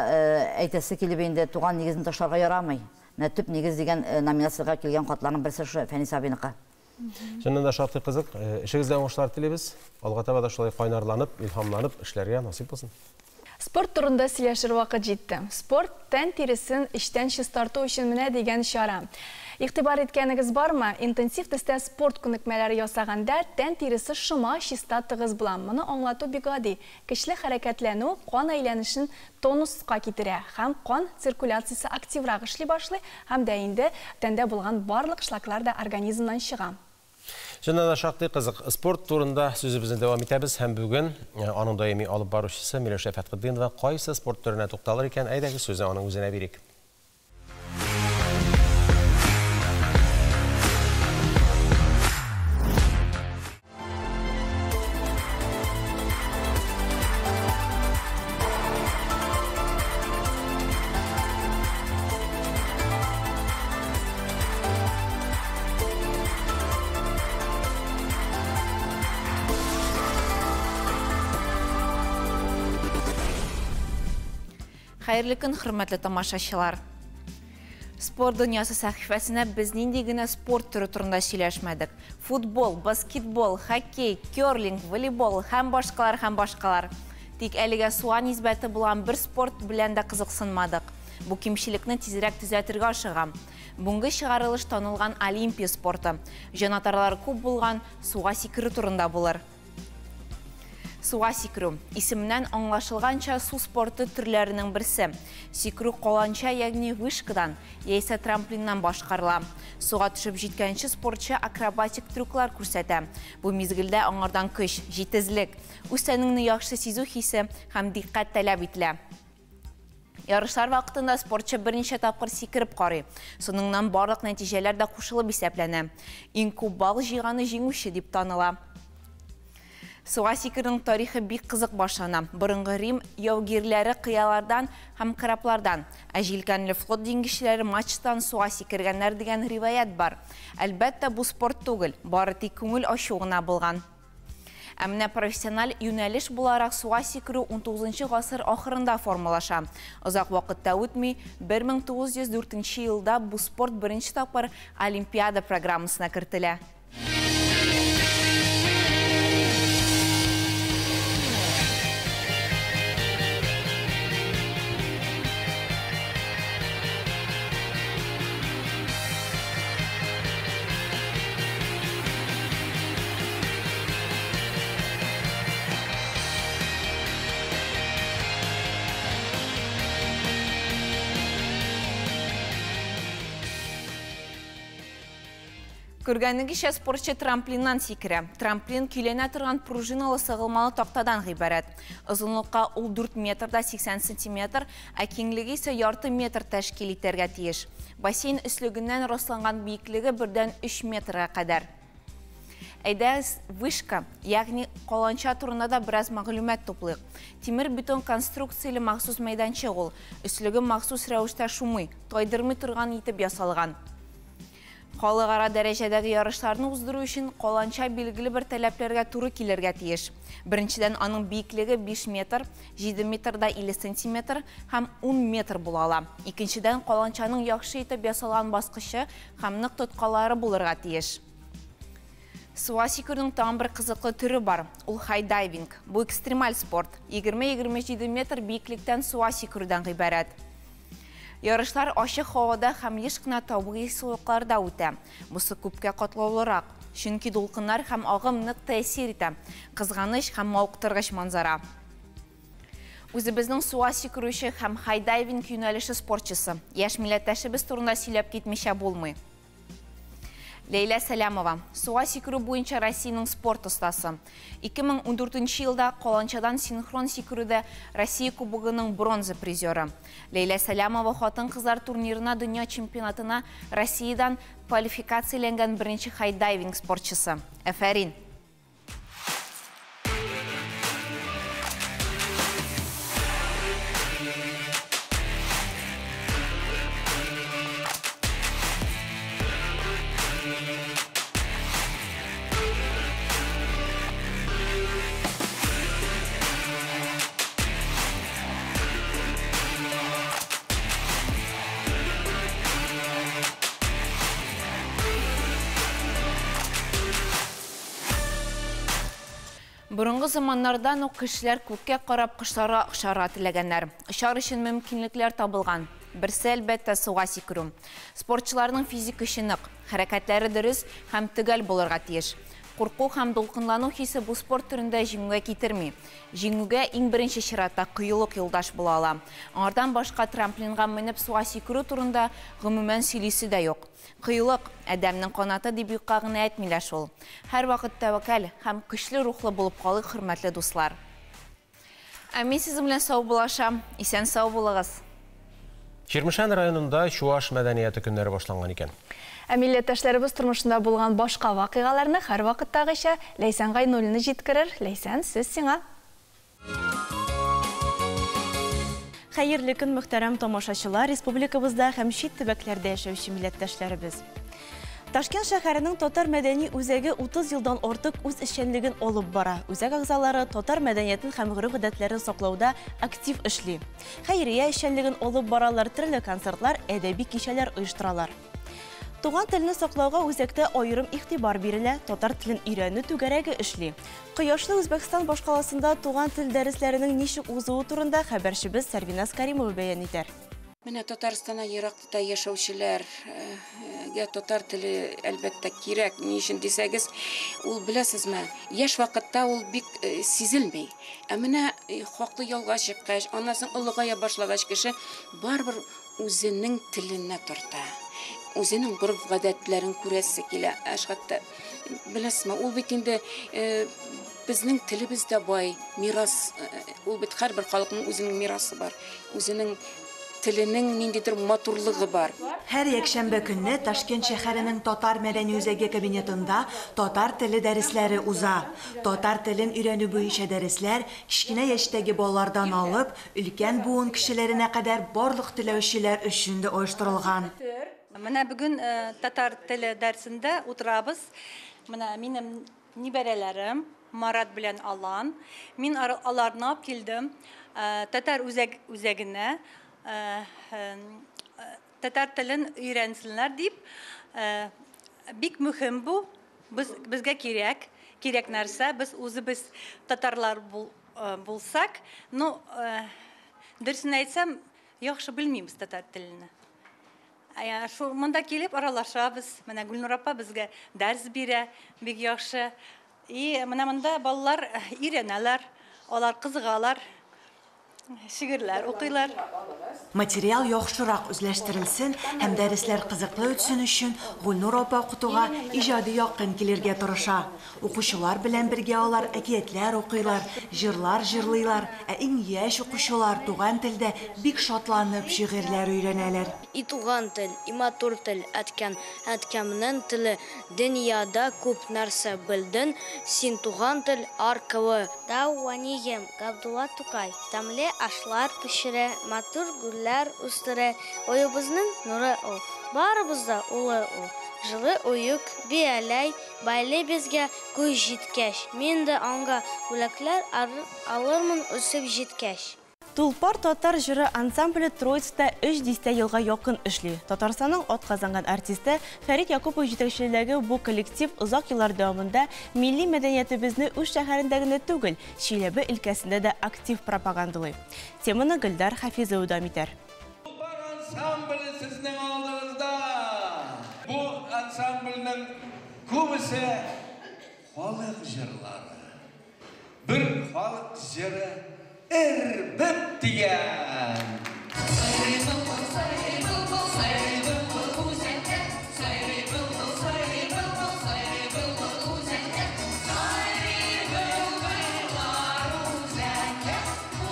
әйтәсе килеп инде туган нигезен ташларга ярамый. Менә төп нигез дигән номинациягә килгән хатларның берсе шушы Фәнис абыйныкы. Чыннан да шактый кызык. Эшегездә уңышлар телибез. Алга таба да шулай кайнарланып, илһамланып эшләргә насыйп булсын. Спорт турында сөйләшер вакыт җитте. Спорт тән тиресен эчтән чистарту өчен менә дигән чара. Игътибар иткәнегез бармы? Интенсив төстә спорт күнекмәләре ясаганда тән тиресе шома, чиста, тыгыз була. Моны аңлату бик гади. Көчле хәрәкәтләнү кан әйләнешен тонуска китерә һәм кан циркуляциясе активрак эшли башлый һәм дә инде тәндә булган барлык шлаклар да организмнан чыга. Чыннан да шактый кызык. Спорт турында сүзебезне дәвам итәбез һәм бүген аның даими алып баручысы Миләүшә Фәтхетдинова кайсы спорт төренә тукталыр икән, әйдәгез сүзне аның үзенә бирик. Хәерле көн, хөрмәтле тамашачылар. Спорт дөньясы сәхифәсенә без нинди генә спорт төре турында сөйләшмәдек. Футбол, баскетбол, хоккей, керлинг, волейбол һәм башкалар һәм башкалар. Тик әлегә суга нисбәте булган бер спорт белән дә кызыксынмадык. Бу кимчелекне тизрәк төзәтергә ашыгам. Бүгенге чыгарылыш танылган олимпия спорты. Җанатарлары күп булган суга сикерү турында булыр. Суга сикерү. Исеменнән аңлашылганча, су спорты төрләренең берсе. Сикерү каланча, ягъни вышкадан, яисә трамплиннан башкарыла. Суга төшеп җиткәнче спортчы акробатик трюклар күрсәтә. Бу мизгелдә аңардан көч, җитезлек, үз тәнеңне яхшы сизү хисе һәм дикъкать таләп ителә. Ярышлар вакытында спортчы берничә тапкыр сикереп карый. Соңыннан барлык нәтиҗәләр дә кушылып исәпләнә. Иң күп балл җыйганы җиңүче дип таныла. Суга сикерүнең тарихы бик кызык башлана. Борынгы Рим яугирләре кыялардан һәм кораблардан, ә җилкәнле флот диңгезчеләре мачтадан суга сикергәннәр дигән риваять бар. Әлбәттә, бу спорт түгел, бары тик күңел ачу гына булган. Ә менә профессиональ юнәлеш буларак суга сикерү 19 гасыр ахырында формалаша. Озак вакыт та үтми, 1904 елда бу спорт беренче тапкыр Олимпиада программасына кертелә. Күргәнегезчә, спортчы трамплиннан сикерә. Трамплин көйләнә торган пружиналы сыгылмалы тактадан гыйбарәт. Озынлыкка ул 4 метр да 80 сантиметр, ә киңлеге исә ярты метр тәшкил итәргә тиеш. Бассейн өслегеннән расланган биеклеге 1,3 метрга кадәр. Әйдәгез, вышка, ягъни каланча турында да бераз мәгълүмат туплыйк. Тимер бетон конструкцияле махсус мәйданчык ул. Өслеге махсус рәвештә шумый, тайдырмый торган итеп ясалган. Халыкара дәрәҗәдәге ярышларны уздыру өчен каланча билгеле бер таләпләргә туры килергә тиеш. Беренчедән, аның биеклеге 5 метр, 7 метр да 50 сантиметр һәм 10 метр була ала. Икенчедән, каланчаның яхшы итеп ясалган баскычы һәм нык тоткалары булырга тиеш. Суга сикерүнең тагын бер кызыклы төре бар. Ул хайдайвинг. Бу экстремаль спорт. 20-27 метр биеклектән суга сикерүдән гыйбарәт. Ярышлар ачык һавада һәм еш кына табигый сулыкларда үтә. Бусы күпкә катлаулырак, чөнки дулкыннар һәм агым нык тәэсир итә. Кызганыч һәм мавыктыргыч манзара. Үзебезнең суга сикерүче һәм хайдайвинг юнәлеше спортчысы, яшь милләттәшебез турында сөйләп китмичә булмый. Ләйлә Сәләмова, суга сикерү буенча Россиянең спорт остасы. 2014 елда каланчадан синхрон сикерүдә Россия кубогының бронза призеры. Ләйлә Сәләмова хатын-кызлар турнирына дөнья чемпионатына Россиядән квалификацияләнгән беренче хайдайвинг спортчысы. Әфәрин! Борынгы заманнардан ук кешеләр күккә карап кошларга очарга теләгәннәр. Очар өчен мөмкинлекләр табылган. Берсе, әлбәттә, суга сикерү. Спортчыларның физик көче нык, хәрәкәтләре дөрес һәм төгәл булырга тиеш. Курку һәм дулкынлану хисе бу спорт төрендә җиңүгә китерми. Җиңүгә иң беренче чиратта кыюлык юлдаш була ала. Аңардан башка трамплинга менеп суга сикерү турында гомумән сөйлисе дә юк. Кыюлык адәмнең канаты дип юкка гына әйтмиләр шул. Һәрвакыт тәвәккәл һәм көчле рухлы булып калыйк, хөрмәтле дуслар. Ә мин сезнең белән саубуллашам. Исән сау булыгыз. Чирмешән районында чуаш мәдәнияте көннәре башланган икән. Ә милләттәшләребез тормышында булган башка вакыйгаларны һәрвакыттагыча Ләйсән Гайнуллина җиткерер. Ләйсән, сүз сиңа. Хәерле көн, мөхтәрәм тамашачылар, республикабызда һәм чит төбәкләрдә яшәүче милләттәшләребез. Ташкент шәһәренең татар мәдәни үзәге 30 елдан артык үз эшчәнлеген алып бара. Үзәк әгъзалары татар мәдәниятен һәм гореф-гадәтләрен саклауда актив эшли. Хәйрия эшчәнлеген алып баралар, төрле концертлар, әдәби кичәләр оештыралар. Туган телне саклауга үзәктә аерым игътибар бирелә, татар телен өйрәнү түгәрәге эшли. Кояшлы Үзбәкстан башкаласында туган тел дәресләренең ничек узуы турында хәбәрчебез Сәрвиназ Каримова бәян итәр. Менә Татарстаннан еракта яшәүчеләргә татар теле, әлбәттә, кирәк. Ни өчен дисәгез, ул, беләсезме, яшь вакытта ул бик сизелми. Ә менә хаклы ялга чыккач, аннан соң олыгая башлагач, кеше барыбер үзенең теленә тарта. Үзенең гореф-гадәтләрен күрәсе килә. Хәтта, беләсезме, ул бит инде безнең телебез дә бай, мирас, ул бит һәрбер халыкның үзенең мирасы бар, үзенең теленең ниндидер матурлыгы бар. Һәр якшәмбе көнне Ташкент шәһәренең Татар мәдәни үзәге кабинетында татар теле дәресләре уза. Татар телен өйрәнү буенча дәресләр кечкенә яшьтәге балалардан алып, өлкән буын кешеләренә кадәр барлык теләүчеләр өчен дә оештырылган. Менә бүген татар теле дәресендә утырабыз. Менә минем нибәрәләрем Марат белән Алан. Мин аларны алып килдем татар үзәгенә. Татар телен өйрәнсеннәр дип, бик мөһим бу, безгә кирәк, кирәк нәрсә, без үзебез татарлар булсак, но дөресен әйтсәм, яхшы белмибез татар телене. Шул монда килеп аралашабыз, менә Гөлнур апа безгә дәрес бирә, бик яхшы. И менә монда балалар өйрәнәләр, алар кызыгалар. Шигырьләр укыйлар. Материал яхшырак үзләштерелсен һәм дәресләр кызыклы үтсен өчен Гөлнур апа укытуга иҗади якын килергә тырыша. Укучылар белән бергә алар әкиятләр укыйлар, җырлар җырлыйлар, ә иң яшь укучылар туган телдә бик шатланып шигырьләр өйрәнәләр. И туган тел, и матур тел, әткәм, әткәмнең теле, дөньяда күп нәрсә белдең, син туган тел аркылы. Дау әнием, Габдулла Тукай, тәмле ашлар пешерә, матур гөлләр үстерә, оебызның нуры ул, барыбыз да улы ул. Җылы оек, бияләй, бәйле безгә көз җиткәч, мин дә аңа бүләкләр алырмын үсеп җиткәч. Тулпар татар җыры ансамбле Троицкта 3 дистә елга якын эшли. Татарстанның атказанган артисты Фәрит Якупов җитәкчелегендәге бу коллектив озак еллар дәвамында милли мәдәниятебезне үз шәһәрендә генә түгел, Чиләбе өлкәсендә дә актив пропагандалый. Теманы Гөлдар Хафизова дәвам итәр. Тулпар ансамбле сезнең алдыгызда. Бу ансамбльнең күбесе халык җырлары. Бер халык җыры Эрбет дигән. Сайрый былбыл, сайрый былбыл, сайрый былбыл үзәктә. Сайрый былбыл, сайрый былбыл, сайрый былбыл үзәктә. Сайрый былбыллар үзәктә,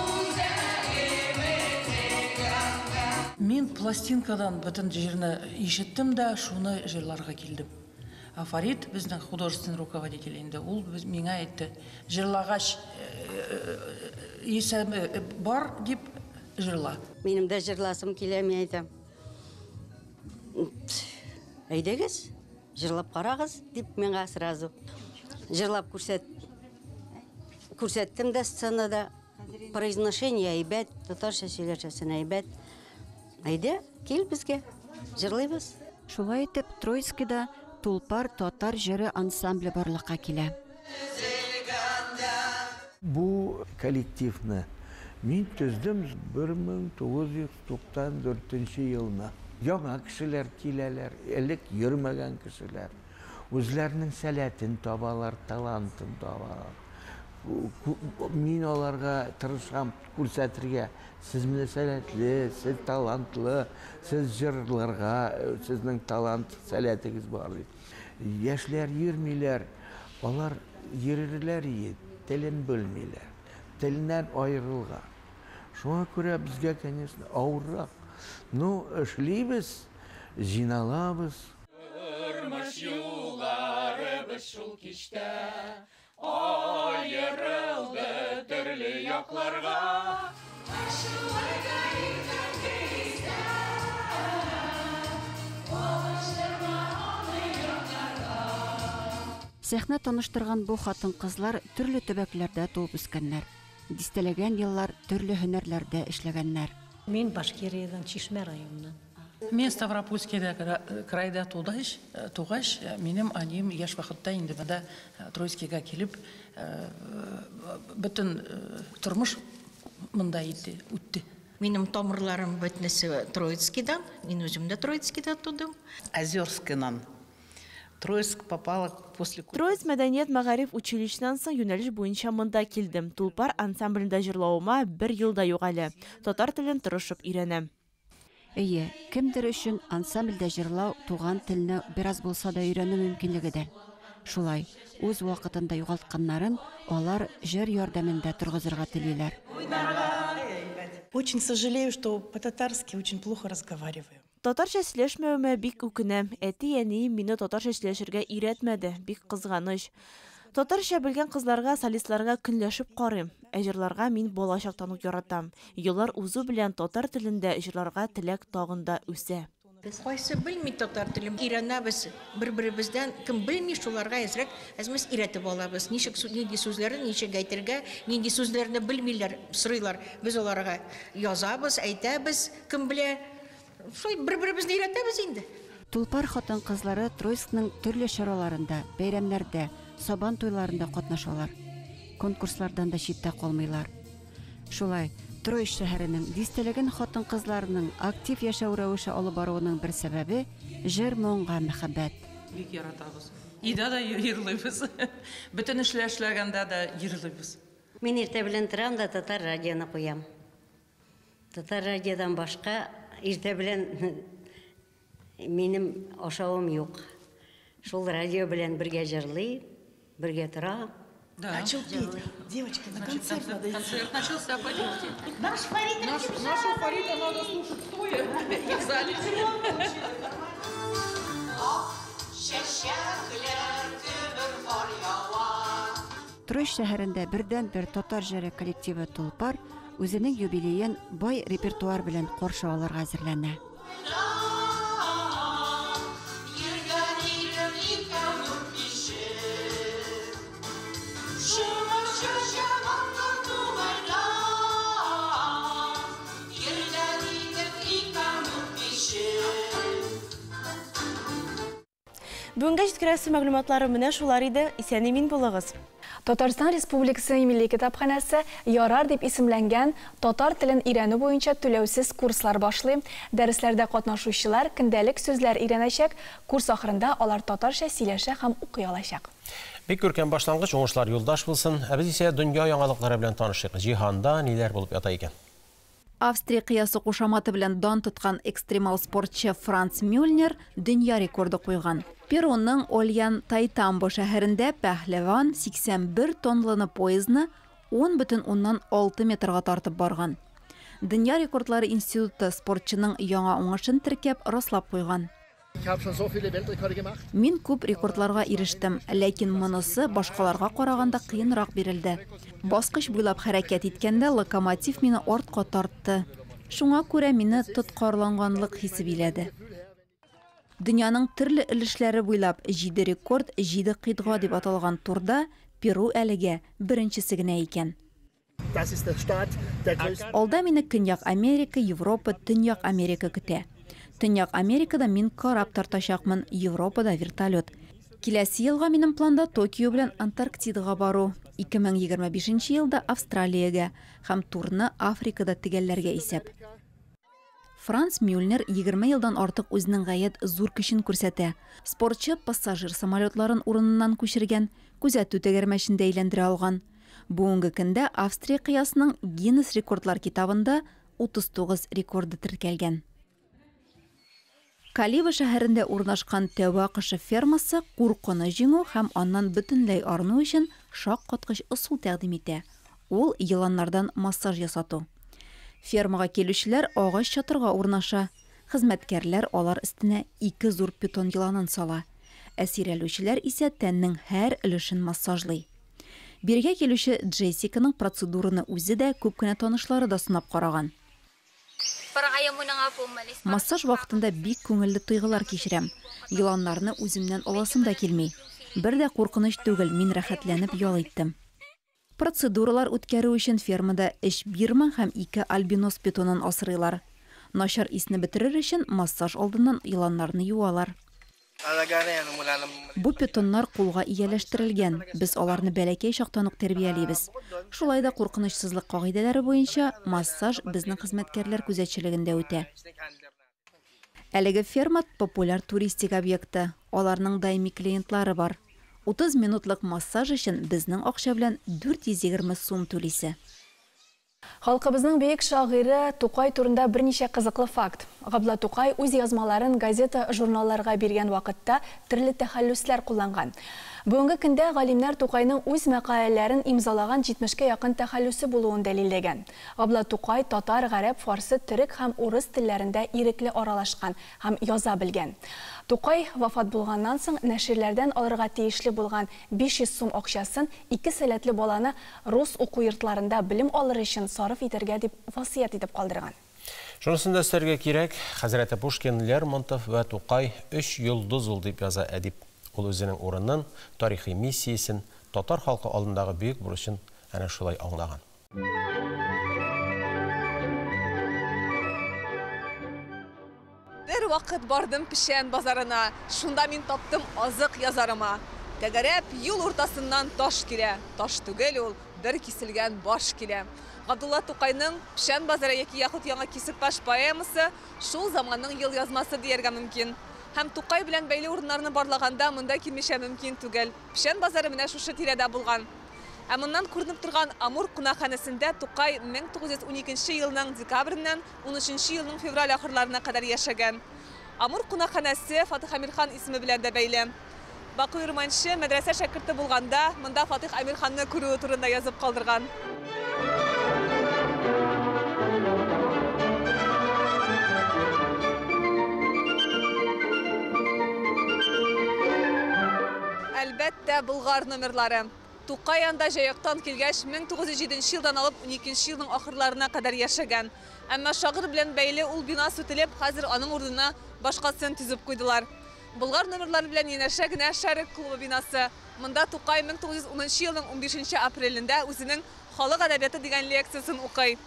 үзәгеме тегәндә. Мин пластинкадан бөтен җырны ишеттем дә, шуны җырларга килдем. А Фарид, безнең художественный руководитель инде, ул миңа әйтте, җырлагач исәме бар дип җырла. Минем дә җырласым килә, мин әйтәм. Әйдәгез, җырлап карагыз, дип миңа сразу. Җырлап күрсәттем дә сценада. Произношение әйбәт, татарча сөйләшәсен әйбәт. Әйдә, кил безгә, җырлыйбыз. Шулай итеп, Троицкида Тулпар татар җыры ансамбле барлыкка килә. Бу коллективны мин төздем 1994 елны. Яңа кешеләр киләләр, элек йөрмәгән кешеләр. Үзләренең сәләтен табалар, талантын табалар. Мин аларга тырышам күрсәтергә. Сез менә сәләтле, сез талантлы, сез җырларга, сезнең талант, сәләтегез бар дип. Яшьләр йөрмиләр, алар йөрерләр иде, телен белмиләр, теленнән аерылган. Шуңа күрә безгә, конечно, авыррак. Ну, эшлибез, җыйналабыз. Тормыш юлларыбыз шул кичтә аерылды төрле якларга. Сәхнә таныштырган бу хатын-кызлар төрле төбәкләрдә туып үскәннәр. Дистәләгән еллар төрле һөнәрләрдә эшләгәннәр. Мин Башкириядән, Чишмә районыннан. Мин Ставропольскийда крайда тугач, минем әнием яшь вакытта инде монда Троицкийга килеп, бөтен тормыш монда үтте. Минем тамырларым бөтенесе Троицкидан, мин үзем дә Троицкида тудым. Озерскинан. Троицк попала после... Троиц мәдәният мәгариф училищеннан соң юнәлеш буенча монда килдем. Тулпар ансамблендә җырлавыма бер ел да юк әле. Татар телен тырышып өйрәнәм. Әйе, кемдер өчен ансамбльдә җырлау туган телне бераз булса да өйрәнү мөмкинлеге дә. Шулай, үз вакытында югалтканнарын алар җыр ярдәмендә торгызырга телиләр. Очень сожалею, что по-татарски очень плохо разговариваю. Татарча сөйләшмәвемә бик үкенәм. Әти-әнием мине татарча сөйләшергә өйрәтмәде, бик кызганыч. Татарча белгән кызларга, солистларга көнләшеп карыйм. Ә җырларга мин бала чактан ук яратам. Еллар узу белән татар телендә җырларга теләк тагын да үсә. Кайсы белми татар телен, өйрәнәбез бер-беребездән. Кем белми, шуларга әзрәк әзмез өйрәтеп алабыз. Ничек нинди сүзләрне ничек әйтергә, нинди сүзләрне белмиләр, сорыйлар. Без аларга язабыз, әйтәбез, кем белә. Шулай бер-беребезне өйрәтәбез инде. Тулпар хатын-кызлары Троицкның төрле чараларында, бәйрәмнәрдә, Сабан туйларында катнашалар. Конкурслардан да читтә калмыйлар. Шулай, Троицк шәһәренең дистәләгән хатын-кызларының актив яшәү рәвеше алып баруының бер сәбәбе, җыр-моңга мәхәббәт. Бик яратабыз. Өйдә дә йырлыйбыз. Бөтен эшләр эшләгәндә дә йырлыйбыз. Мин иртә белән торам да татар радионы куям. Татар радиодан башка иртә белән минем ашавым юк. Шул радио белән бергә җырлый, бергә тора. Да. Начал петь. Девочки, на концерт надо идти. Концерт начался, пойдемте. Наш Фарид Нашу Фарида надо слушать стоя и в зале. Троицк шәһәрендә бердәнбер татар җыры коллективы Тулпар үзенең юбилеен бай репертуар белән каршы алырга әзерләнә. Бүгенгә җиткерәсе мәгълүматлары менә шулар иде. Исән-имин булыгыз. Татарстан Республикасы Милли китапханәсе Ярар дип исемләнгән татар телен өйрәнү буенча түләүсез курслар башлый. Дәресләрдә катнашучылар көндәлек сүзләр өйрәнәчәк. Курс ахырында алар татарча сөйләшә һәм укый алачак. Бик күркәм башлангыч, уңышлар юлдаш булсын. Ә без исә дөнья яңалыклары белән танышыйк. Җиһанда ниләр булып ята икән? Австрия кыясы кушаматы белән дан тоткан экстремал спортчы Франц Мюльнер дөнья рекорды куйган. Перуның Ольян-Тайтамбо шәһәрендә пәһлеван 81 тонлыны поездны 10,6 метрга тартып барган. Дөнья рекордлары институты спортчының яңа уңышын теркәп, раслап куйган. Мин күп рекордларга ирештем, ләкин монысы башкаларга караганда кыенрак бирелде. Баскыч буйлап хәрәкәт иткәндә локомотив мине артка тартты. Шуңа күрә мине тоткарланганлык хисе биләде. Дөньяның төрле өлешләре буйлап 7 рекорд, 7 кыйтга дип аталган турда Перу әлегә беренчесе генә икән. Алда мине Көньяк Америка, Европа, Төньяк Америка көтә. Төньяк Америкада мин кораб тартачакмын, Европада вертолет. Киләсе елга минем планда Токио белән Антарктидага бару, 2025 елда Австралиягә һәм турны Африкада төгәлләргә исәп. Франц Мюльнер 20 елдан артык үзенең гаять зур көчен күрсәтә. Спортчы пассажир самолетларын урыныннан күчергән, күзәтү тәгәрмәчен дә әйләндерә алган. Бүгенге көндә Австрия кыясының Гиннес рекордлар китабында 39 рекорды теркәлгән. Калива шәһәрендә урнашкан тәвә кошы фермасы куркуны җиңү һәм аннан бөтенләй арыну өчен шаккаткыч ысул тәкъдим итә. Ул еланнардан массаж ясату. Фермага килүчеләр агач чатырга урнаша. Хезмәткәрләр алар өстенә 2 зур питон еланын сала. Ә сөйрәлүчеләр исә тәннең һәр өлешен массажлый. Бирегә килүче Джессиканың процедураны үзе дә, күп кенә танышлары да сынап караган. Массаж вакытында бик күңелле тойгылар кичерәм. Еланнарны үземнән аласым да килми. Бер дә куркыныч түгел, мин рәхәтләнеп ял иттем. Процедуралар үткәрү өчен фермада 3 бирма һәм 2 альбинос питонын асрыйлар. Начар исне бетерер өчен массаж алдыннан еланнарны юалар. Бу питоннар кулга ияләштерелгән. Без аларны бәләкәй чактан ук тәрбиялибез. Шулай да куркынычсызлык кагыйдәләре буенча массаж безнең хезмәткәрләр күзәтчелегендә үтә. Әлеге ферма популяр туристик объекты. Аларның даими клиентлары бар. 30 минутлык массаж өчен безнең акча белән 420 сум түлисе. Халкыбызның бөек шагыйре Тукай турында берничә кызыклы факт. Габдулла Тукай үз язмаларын газета, журналларга биргән вакытта төрле тәхәллүсләр кулланган. Бүгенге көндә галимнәр Тукайның үз мәкаләләрен имзалаган 70 кә якын тәхәллүсе булуын дәлилләгән. Габдулла Тукай татар, гарәп, фарсы, төрек һәм урыс телләрендә ирекле аралашкан һәм яза белгән. Тукай вафат булганнан соң нәширләрдән алырга тиешле булган 500 сум акчасын ике сәләтле баланы рус уку йортларында белем алыр өчен сарыф итәргә дип васыять итеп калдырган. Шунысын да өстәргә кирәк, хәзрәте Пушкин, Лермонтов вә Тукай өч йолдыз ул, дип яза әдип. Ул үзенең урынын, тарихи миссиясен, татар халкы алдындагы бөек бурычын әнә шулай аңлаган. Бер вакыт бардым Печән базарына, шунда мин таптым азык язарыма. Тәгәрәп юл уртасыннан таш килә, таш түгел ул, бер киселгән баш килә. Габдулла Тукайның Печән базары яки яхуд Яңа Кисекбаш поэмасы шул заманның елъязмасы дияргә мөмкин. Һәм Тукай белән бәйле урыннарны барлаганда монда килмичә мөмкин түгел. Печән базары менә шушы тирәдә булган. Ә моннан күренеп торган Амур кунакханәсендә Тукай 1912 елның декабреннән 13 елның февраль ахырларына кадәр яшәгән. Амур кунакханәсе Фатих Әмирхан исеме белән дә бәйле. Бакый Урманче мәдрәсә шәкерте булганда монда Фатих Әмирханны күрүе турында язып калдырган. Әлбәттә, Болгар номерлары. Тукай анда Җаектан килгәч, 1907 елдан алып 12 елның ахырларына кадәр яшәгән. Әмма шагыйрь белән бәйле ул бина сүтелеп, хәзер аның урынына башкасын төзеп куйдылар. Болгар номерлары белән янәшә генә Шәрык клубы бинасы. Монда Тукай 1910 елның 15 апрелендә үзенең Халык әдәбияты дигән лекциясен укый.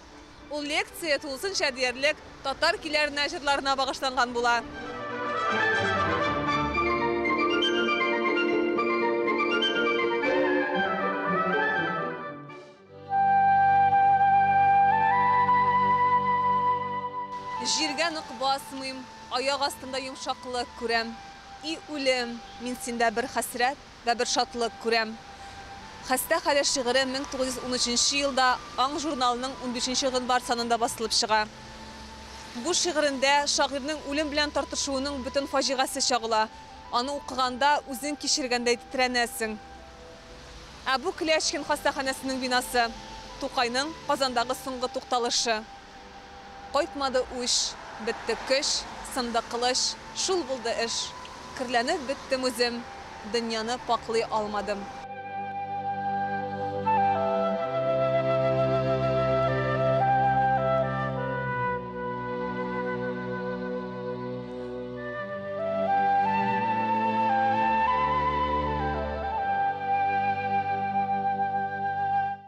Ул лекция тулысынча диярлек татар көйләренә, җырларына багышланган була. Җиргә нык басмыйм, аяк астында йомшаклык күрәм. И үлем, мин синдә бер хәсрәт вә бер шатлык күрәм. Хәстә хәле шигыре 1913 елда Аң журналының 15 гыйнвар санында басылып чыга. Бу шигырендә шагыйрьнең үлем белән тартышуының бөтен фаҗигасе чагыла. Аны укыганда үзең кичергәндәй тетрәнәсең. Ә бу Клячкин хастаханәсенең бинасы. Тукайның Казандагы соңгы тукталышы. Кайтмады үч, бетте көч, сынды кылыч, шул булды эш. Керләнеп беттем үзем, дөньяны пакълый алмадым.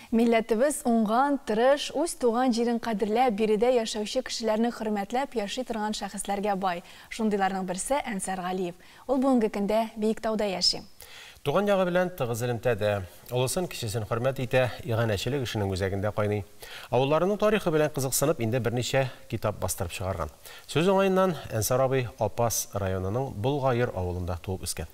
Милләтебез уңган, тырыш, үз туган җирен кадерләп, биредә яшәүче кешеләрне хөрмәтләп яши торган шәхесләргә бай. Шундыйларның берсе Әнсар Галиев. Ул бүгенге көндә Биектауда яши. Туган ягы белән тыгыз элемтәдә. Олысын, кечесен хөрмәт итә, иганәчелек эшенең үзәгендә кайный. Авылларының тарихы белән кызыксынып, инде берничә китап бастырып чыгарган. Сүз уңаеннан, Әнсар абый Апас районының Болгаер авылында туып үскән.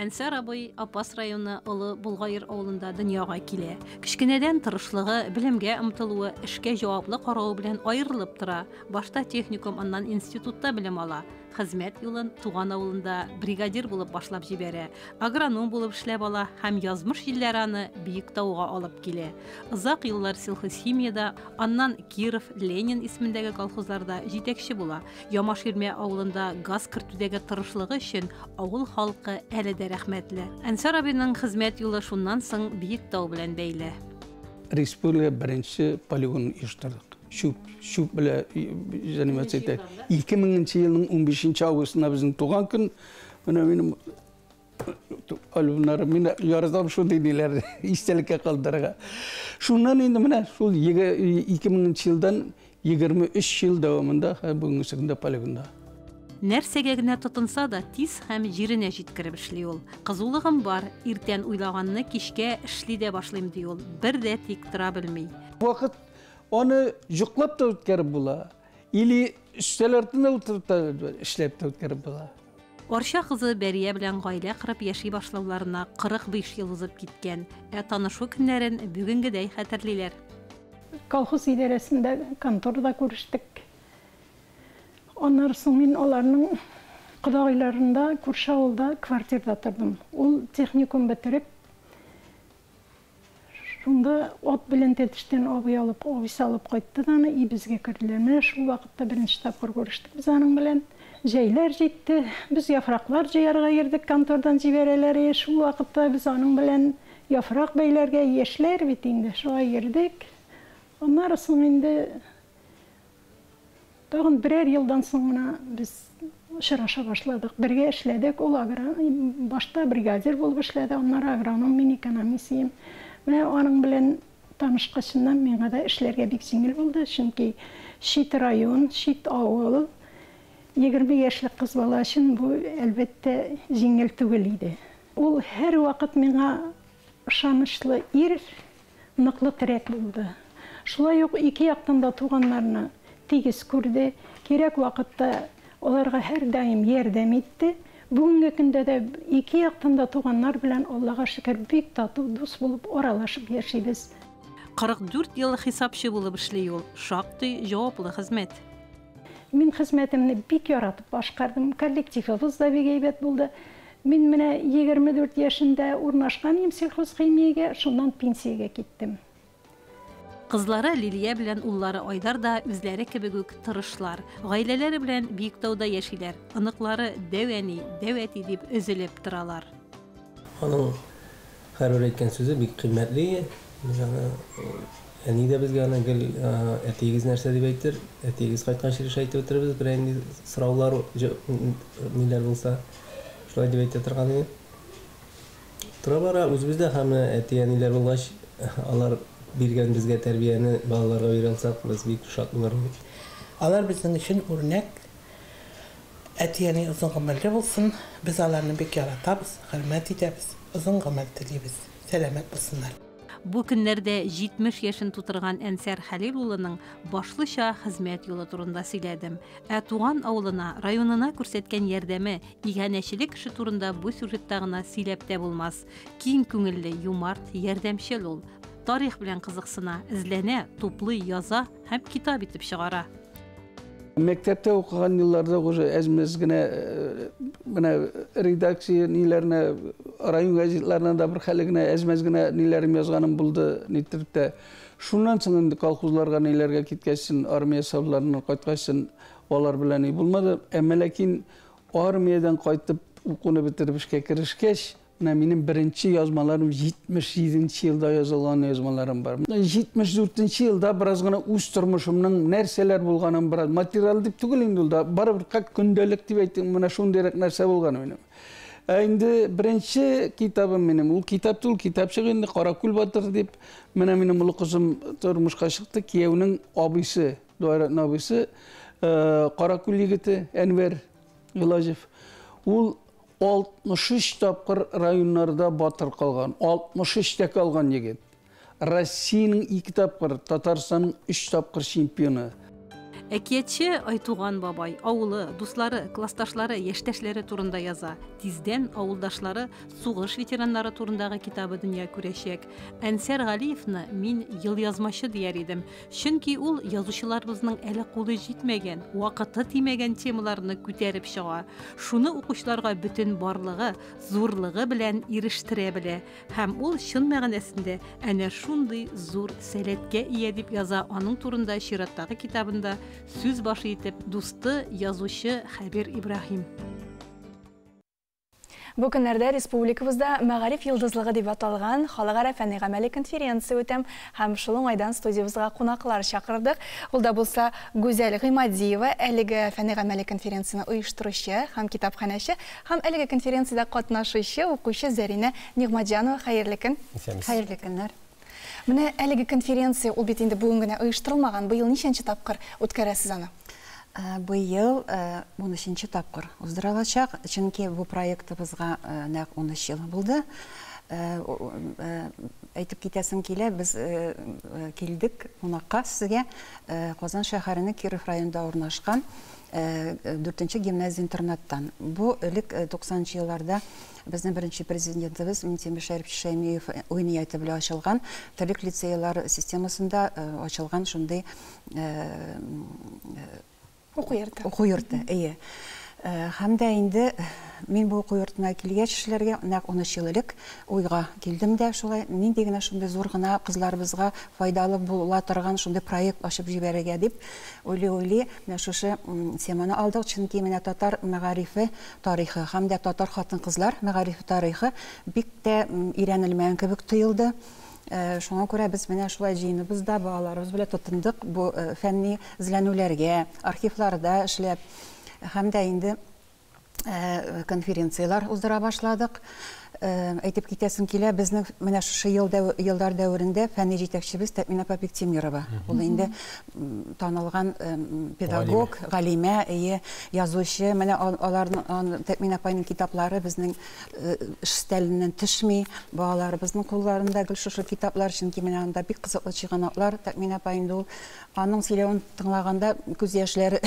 Әнсар абый Апас районы Олы Болгаер авылында дөньяга килә. Кечкенәдән тырышлыгы, белемгә омтылуы, эшкә җаваплы каравы белән аерылып тора. Башта техникум, аннан институтта белем ала. Хезмәт юлын туган авылында бригадир булып башлап җибәрә. Агроном булып эшләп ала һәм язмыш җилләре аны Биектауга алып килә. Озак еллар сельхозхимиядә, аннан Киров, Ленин исемендәге колхозларда җитәкче була. Ямаширмә авылында газ кертүдәге тырышлыгы өчен авыл халкы әле дә рәхмәтле. Әнсар абыйның хезмәт юлы шуннан соң Биектау белән бәйле. Республика беренче полигон оештырдык. Чүп, чүп белән заниматься итә. 2000 елның 15 августында безнең туган көн. Менә минем альбомнарым, мин яратам шундый ниләрне истәлеккә калдырырга. Шуннан инде менә шул 2000 елдан 23 ел дәвамында бүгенге көндә полигонда. Нәрсәгә генә тотынса да, тиз һәм җиренә җиткереп эшли ул. Кызулыгым бар, иртән уйлаганны кичкә эшли дә башлыйм, ди ул. Бер дә тик тора белми. Вакыт аны йоклап та үткәреп була, или өстәл артында утырып та эшләп тә үткәреп була. Арча кызы Бәрия белән гаилә корып яши башлауларына 45 ел узып киткән. Ә танышу көннәрен бүгенгедәй хәтерлиләр. Колхоз идарәсендә конторда күрештек. Аннары соң мин аларның кодагыйларында, күрше авылда квартирда тордым. Ул техникум бетереп, шунда ат белән Тәтештән абый алып, абыйсы алып кайтты да аны өебезгә керделәр. Менә шул вакытта беренче тапкыр күрештек без аның белән. Җәйләр җитте, без яфраклар җыярга йөрдек, контордан җибәрәләр иде. Шул вакытта без аның белән яфрак бәйләргә, яшьләр бит инде, шулай йөрдек. Аннары соң инде Тагын берәр елдан соң гына без очраша башладык. Бергә эшләдек. Ул агро башта бригадир булып эшләде, аннары агроном, мин экономист ием. Менә аның белән танышкачыннан миңа да эшләргә бик җиңел булды, чөнки чит район, чит авыл, 20 яшьлек кыз бала өчен бу, әлбәттә, җиңел түгел иде. Ул һәрвакыт миңа ышанычлы ир, ныклы терәк булды. Шулай ук ике яктан да туганнарны тигез күрде, кирәк вакытта аларга һәрдаим ярдәм итте. Бүгенге көндә дә ике яктан да туганнар белән, Аллага шөкер, бик тату, дус булып аралашып яшибез. 44 ел хисапчы булып эшли ул, шактый җаваплы хезмәт. Мин хезмәтемне бик яратып башкардым, коллективыбыз да бик әйбәт булды. Мин менә 24 яшендә урнашкан идем сельхозхимиягә, шуннан пенсиягә киттем. Кызлары Лилия белән уллары Айдар да үзләре кебек үк тырышлар. Гаиләләре белән Биектауда яшиләр. Оныклары дәү әни, дәү әти дип өзелеп торалар. Аның һәрбер әйткән сүзе бик кыйммәтле. Без аны, әни дә безгә аны гел әтиегез нәрсә дип әйтер, әтиегез кайтканчы еш әйтеп бетерербез, берәр нинди сораулар, ниләр булса, шулай дип әйтә торган иде. Тора-бара үзебез дә һәм әти-әниләр булгач, алар биргән безгә тәрбияне балаларга бирә алсак, без бик шат булыр идек. Алар безнең өчен үрнәк. Әти-әни озын гомерле булсын, без аларны бик яратабыз, хөрмәт итәбез, озын гомер телибез, сәламәт булсыннар. Бу көннәрдә 70 яшен тутырган Әнсәр Хәлил улының башлыча хезмәт юлы турында сөйләдем. Ә туган авылына, районына күрсәткән ярдәме, иганәчелек эше турында бу сюжетта гына сөйләп тә булмас. Киң күңелле, юмарт, ярдәмчел ул. Тарих белән кызыксына, эзләнә, туплый, яза һәм китап итеп чыгара. Мәктәптә укыган елларда уже әз-мәз генә менә редакция ниләренә, район газетларына да бер хәле генә әз-мәз генә ниләрем язганым булды, ниттереп тә. Шуннан соң инде колхозларга ниләргә киткәчсен, армия сафларыннан кайткачсын, алар белән ни булмады. Әмма ләкин армиядән кайтып, укуны бетереп эшкә керешкәч, Менә минем беренче язмаларым 77 нче елда язылган язмаларым бар. 74 нче елда бераз гына үз тормышымның нәрсәләр булганын бераз материал дип түгел инде ул да, барыбер как көндәлек дип әйтим, менә шундыйрак нәрсә булган минем. Ә инде беренче китабым минем, ул китап түгел, китапчык инде Каракүл батыр дип, менә минем олы кызым тормышка чыкты, кияүнең абыйсы, двоюродный абыйсы, Каракүл егете Әнвәр Гыйлаҗев. Ул 63 тапкыр районнарда батыр калган, 63 тәкә алган егет. Россиянең ике тапкыр, Татарстанның өч тапкыр чемпионы. Әкиятче Айтуган бабай, авылы, дуслары, классташлары, яшьтәшләре турында яза. Тиздән авылдашлары, сугыш ветераннары турындагы китабы дөнья күрәчәк. Әнсәр Галиевны мин елъязмачы дияр идем. Чөнки ул язучыларыбызның әле кулы җитмәгән, вакыты тимәгән темаларны күтәреп чыга. Шуны укучыларга бөтен барлыгы, зурлыгы белән ирештерә белә. Һәм ул чын мәгънәсендә әнә шундый зур сәләткә ия, дип яза аның турында чираттагы китабында сүз башы итеп дусты, язучы Хәбир Ибраһим. Бу көннәрдә республикабызда Мәгариф йолдызлыгы дип аталган халыкара фәнни-гамәли конференция үтә һәм шул уңайдан студиябезгә кунаклар чакырдык. Ул да булса Гүзәл Гыймадиева, әлеге фәнни-гамәли конференцияне оештыручы һәм китапханәче һәм әлеге конференциядә катнашучы укучы Зәринә Нигъмәтҗанова. Хәерле көн! Исәнмесез. Хәерле көннәр! Менә әлеге конференция ул бит инде бүген генә оештырылмаган, быел ничәнче тапкыр үткәрәсез аны? Быел 13 тапкыр уздырылачак, чөнки бу проектыбызга нәкъ 13 ел булды. Әйтеп китәсем килә, без килдек кунакка сезгә Казан шәһәренең Киров районында урнашкан 4нче гимназия-интернаттан. Бу элек 90 елларда безнең беренче президентыбыз Минтимер Шәрипович Шәймиев уй нияте белән ачылган төрлек лицейлар системасында ачылган шундый уку йорты. Уку йорты, әйе. Һәм дә инде мин бу уку йортына килгәч эшләргә нәкъ 13 ел элек уйга килдем дә шулай нинди генә шундый зур гына кызларыбызга файдалы була торган шундый проект ачып җибәрергә дип уйлый-уйлый менә шушы теманы алдык, чөнки менә татар мәгарифе тарихы һәм дә татар хатын-кызлар мәгарифе тарихы бик тә өйрәнелмәгән кебек тоелды. Шуңа күрә без менә шулай җыеныбыз да балаларыбыз белән тотындык бу фәнни эзләнүләргә, архивларда эшләп һәм дә инде конференцияләр уздыра башладык. Әйтеп китәсем килә, безнең менә шушы еллар дәверендә фәнни җитәкчебез Тәэминә апа Биктимирова. Ул инде танылган педагог, галимә, әйе, язучы. Менә аларның Тәэминә апайның китаплары безнең эш өстәленнән төшми. Балаларыбызның кулларында гел шушы китаплар, чөнки менә анда бик кызыклы чыганаклар. Тәэминә апа инде ул аның сөйләвен тыңлаганда күз яшьләре